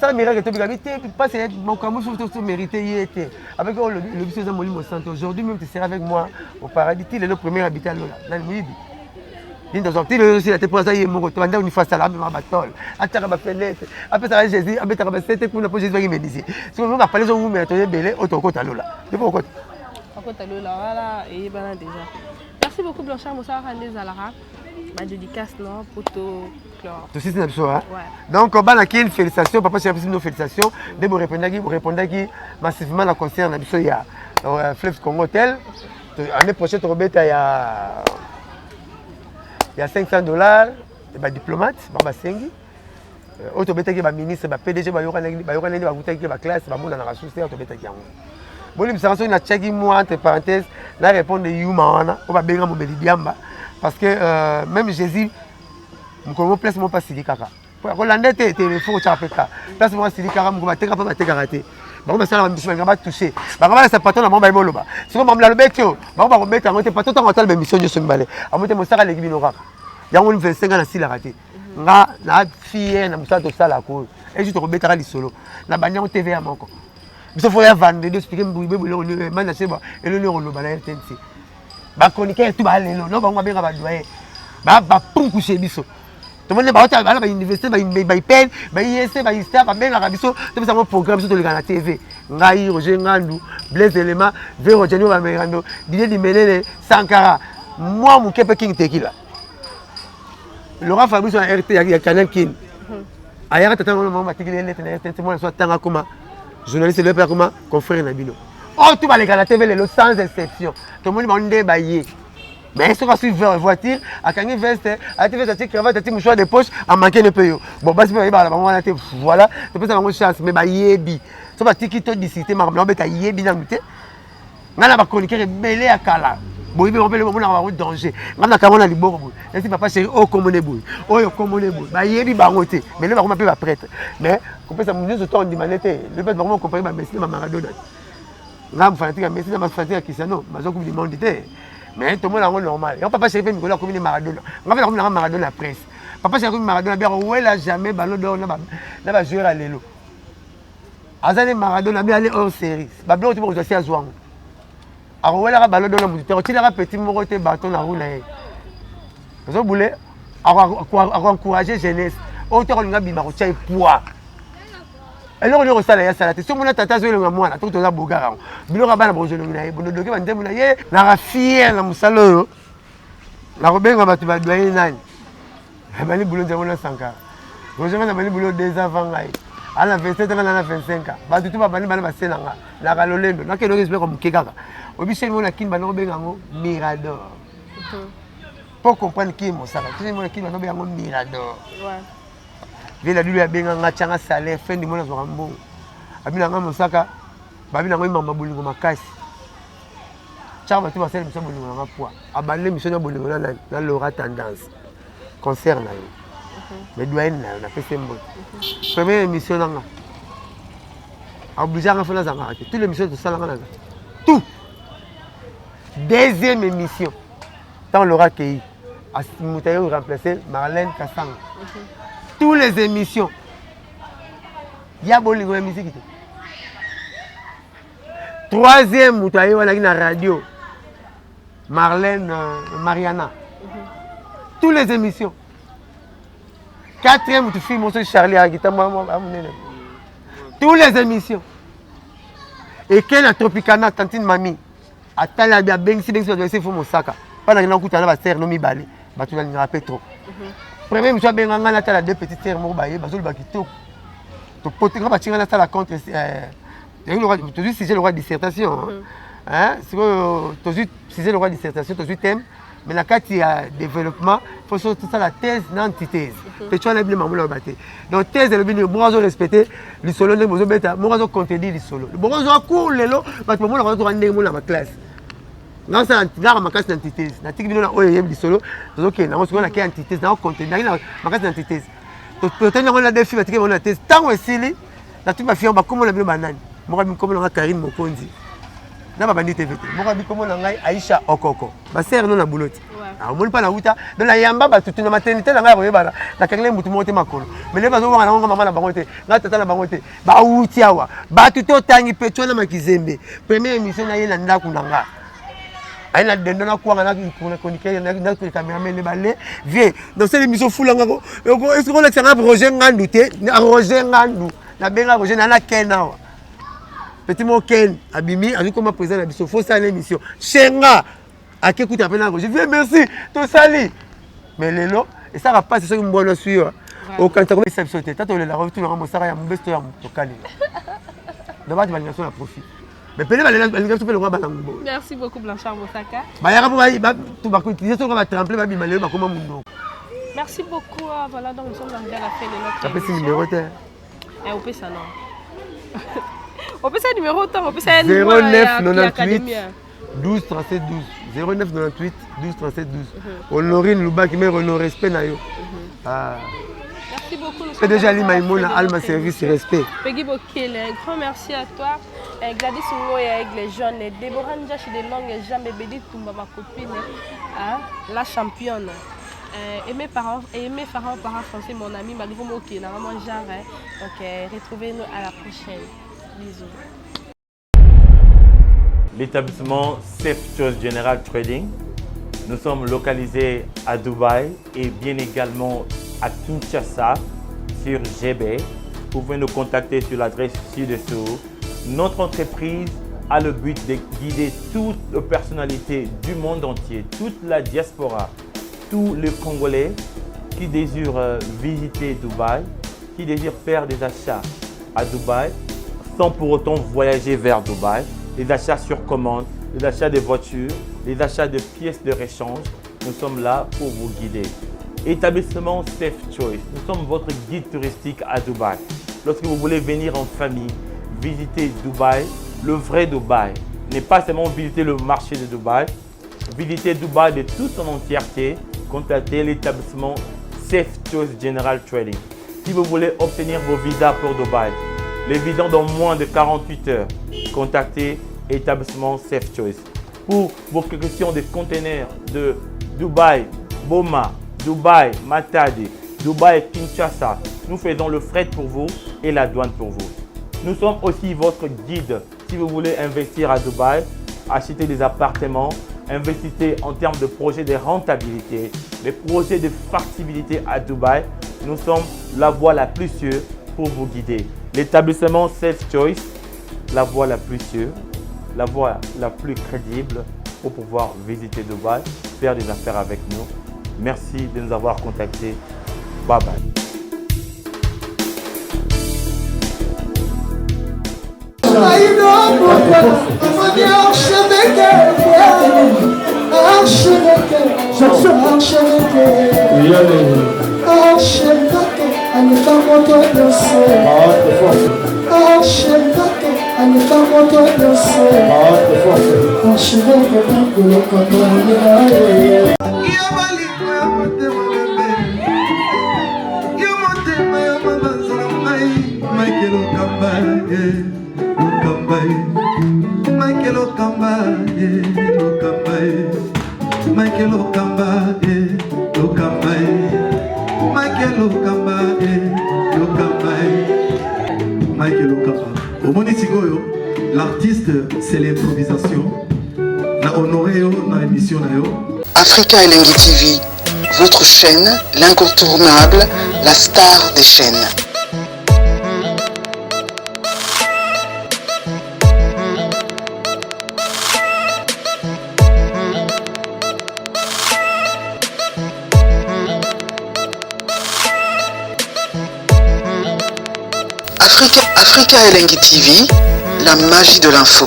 sala miracle, tobika bi te, mpasi makambo mosusu to mérité ye te. Avec oyo lobi so eza Molimo Santo, aujourd'hui même tu seras avec moi au paradis. Ti lelo, premier habitat lola nani? Moyibi nini tozwa ti lelo osila te, mpo aza ye moko. To bandako nifa asala, amemaka batole, atiaka bafenêtre, apesaka Jésus, abetaka basete kuna mpo Jésus baki menuisier. Soki bapale ezowumela, toyebele oyo tokota lola te, mpo okota. Okota lola wana eyebana déjà. Merci beaucoup Blanchard Mosaka nde ezalaka ba dédicace non poto clore. Tosisi na biso hein? Ouais. Donc bana kin félicitations papa chéri bino félicitations nde bo répondaki bo répondaki massivement na concert na biso ya euh, Fleuve Congo Hotel. Année prochaine tokobeta ya ya 500 dollars ba diplomate ba basengi euh, oyo tobetaki ba ministre ba PDG bayokanaki bayokanaki bakutaki ba classe bamonanaka susu te tobetaki yango bolimbisaka soki natiaki mwa entre parenthèse na répondre yuma wana oyo babenga momeli diamba parce que euh, même jésus mokolo mo place moko asili kaka kolanda te te fo kotyaka mpe ka place moko asili kaka mokolo bateka mpe batekaka te bango basala bamisu balinga batouche bango balasa patron na bango bayebi oloba sikoyo mamla alobeti oyo bango bakobeta yango te patron ntango atala baémission nyonso mibale amoni te mosaka aleki bino kaka yango 25 nga nasilaka te nga na fier na mosala tosalaka oyo eji tokobetaka lisolo na bandi yango tva moko biso fo ya vendredi explike mbuibe biloko manda seba eloni okoloba na rtnc bachroniqueur tu balelo no bango babenga badoyen bapunkuse biso tomoni baota bana bauniversité baipn baisc baista babengaka biso topesa yango programme biso toleka na tv ngai roger ngandu blaise elema vero jani bamerando didie dimelele sankara mwa moke mpe king tekila laurent fabrice na rt ya canal kin ayaka tata nango mama batikeli ye lete na rt mwana so atanga akoma journaliste lelo mpe akoma confrère na bino oyo tu baleka na tv lelo sans exception tomoni bango nde baye mais soki asui voiture akangi veste ati veste ati cravate ati mouchoir de poche amanke ne mpe yo bon basi mpe bayebaka na bango wana te voilà topesa bango chance mais bayebi so batiki to discute makambo na obeta yebi nanu te ngai na bachroniqueur ebele ya kala boyebi bango mpe bamonaka bango danger ngai nakango na liboko boye esi papa chéri oyo komone boye oyo komone boye bayebi bango te mais lelo bakoma mpe baprêtre mais kopesa nyonso to ondima ne te lelo bato bakoma kompare bamessi na bamaradona ngai mofanatike ya messi na bafanatike ya cristiano bazwa coupe du monde te mais tomona yango normal yango papa chéri mpe mikolo akomi ne maradona ngai mpe nakomi nanga maradona ya presse papa chéri akomi maradona bi akowela jamais ballon d'or na bajoueur ya lelo aza ne maradona bi ale hors série babiloko te bokozwa si azwa yango akowelaka ballon d'or na motu te akotilaka petit moko te baton na rou na ye ozobule akoencourage jeunesse oyo te akolinga bima akotya ye poids eloko nini kosala ye asala te soki mona tata azoelonga mwana toki toza bogara yango biloko ya bana bokozwa elongi na ye bonodoki banzembo na ye naka fier na mosala oyo nakobenga bato badoye nani abandi bulo nzango na sankara roger nga nabandi bulo deux ans avant ngai ana 27 nga na 25 ans bato tu babandi bana base na nga naka lolendo nakende oki espeka moke kaka oyebi chaine moko na kini banda kobenga yango mirador mpo comprendre kini mosaka chaine moko na kini banda kobenga yango mirador vie na lulu abenga nga tyanga salaire fin du mois nazwaka mbongo abi na nga mosaka babi na ngo emama bolingo makasi Chaka bato basala émission bolingo na nga poids abandi émission na bolingo na nani na Laura Tendance concert na yo mais doyenne na yo napesi ye mbote première émission na nga oblige nga fo nazangaka te tout l'émission tosalanga naza tout deuxième émission ntango Laura akei moto aye remplacer Marlène Kasanga tous les émissions ya bolingo ya miziki te Troisième moto aye wana na radio Marlène euh, Mariana. Mm -hmm. Tous les émissions. Quatrième moto fille moso Charlie akita mwa munene. Tous les émissions. Eke na Tropicana tantine Mami. Atali abi abengisi bengisi bato esi fo mosaka. Pana kina kutana ba sœur no mibale. Bato balingaka pe trop. Mhm. Premier émission abenga ngai natala deux petites sœurs moko baye bazoloba kitoko. Topoti nga batinga nasala contre euh, tozwi sujet lokola dissertation mm. sikoyo tozwi sujet lokola dissertation tozwi thème mais na kati ya développement faut so tosala thèse na antithèse mhm. pe wana bino mamona loba te donc thèse elobi nini moko azo respecte lisolo ndenge bozobeta moko azo contredire lisolo bongo ozwa cours lelo bato bamonaka ozoka ndenge mona baklasse nga osala ngaka makasi na antithèse natiki bino na oyo eyebi lisolo tozokende yango sikoyo nake antithèse nao contredire naki makasi na antithèse totali yango na defi batiki bango na thèse ntango esili natuni bafiyango bakombo na bino banani moko abi nkombo na ngai karine mokonzi na babandi tv te moko abi nkombo na ngai aisha okoko basere no na bulo te ah, omoni mpa nauta don nayamba bato tu na maternité na ngai ya koyebana nakangeli motu moko te makolo mais nde bazowanga nango nga mama na bango te ngai tata na bango te bawuti awa bato te otangi mpe twana makizembe première émission na ye na ndako na nga aye na dendo na kwanga na chroniqueur na cameraman ne bale vie dans cette émission fula ngako est-ce qu'on lakisa nga Roger Ngandu te Roger Ngandu nabenga Roger na na ken awa. Petit moko Ken abimi, azwi koma président na biso, faut sala émission. Shenga ake kuta mpe na Roger, vieux merci, tosali. Mais lelo esalaka mpasi soki mbwana aswi yo, okanisa komisa biso te. Tata olelaka otunaka mosaka ya mobeso to ya tokalinga. Donc bato balinga biso na profit. Mais pele balinga biso mpe lokola bana ngubo. Merci beaucoup Blanchard Mosaka. Bayaka mpo bakoutilize soki batremple babima lelo bakoma monoko. Merci beaucoup. Voilà, donc nous sommes arrivés à la fin de notre Apesi numéro te. Eh, opesa non. Opesa numéro ntango opesa 09 98 12 37 12 09 98 12 37 12. Honorine Lubaki, mère honore, respect na yo. Ah. Merci beaucoup. C'est déjà Ali Maïmouna, Alma Service, respect. Peggy Bokele, un grand merci à toi. Gladys Ngoya, Aigle Jaune, Déborah Njashi de Longue Jambe, Bédi Tumba, ma copine, hein, la championne. Aimé parents, aimé Pharaon, parent français, mon ami, malgré moi qui est vraiment genre. Hein. Donc, retrouvez-nous à la prochaine. Bisous. L'établissement Safe Choice General Trading. Nous sommes localisés à Dubaï et bien également à Kinshasa sur GB. Vous pouvez nous contacter sur l'adresse ci-dessous. Notre entreprise a le but de guider toutes les personnalités du monde entier, toute la diaspora, tous les Congolais qui désirent visiter Dubaï, qui désirent faire des achats à Dubaï sans pour autant voyager vers Dubaï, les achats sur commande, les achats de voitures, les achats de pièces de rechange. Nous sommes là pour vous guider. Établissement Safe Choice, nous sommes votre guide touristique à Dubaï. Lorsque vous voulez venir en famille, visiter Dubaï, le vrai Dubaï, n'est pas seulement visiter le marché de Dubaï, visiter Dubaï de toute son entièreté, contactez l'établissement Safe Choice General Trading. Si vous voulez obtenir vos visas pour Dubaï, les visas dans moins de 48 heures, contactez établissement Safe Choice. Pour vos questions de conteneurs de Dubaï, Boma, Dubaï, Matadi, Dubaï, Kinshasa, nous faisons le fret pour vous et la douane pour vous. Nous sommes aussi votre guide si vous voulez investir à Dubaï, acheter des appartements, investissez en termes de projets de rentabilité, des projets de factibilité à Dubaï. Nous sommes la voie la plus sûre pour vous guider. L'établissement Safe Choice, la voie la plus sûre, la voie la plus crédible pour pouvoir visiter Dubaï, faire des affaires avec nous. Merci de nous avoir contactés. Bye bye. Omoni sikoyo, l'artiste, c'est l'improvisation. Na honoré yo na émission na yo. Africa Elengi TV, votre chaîne, l'incontournable, la star des chaînes. Africa Elengi TV, la magie de l'info.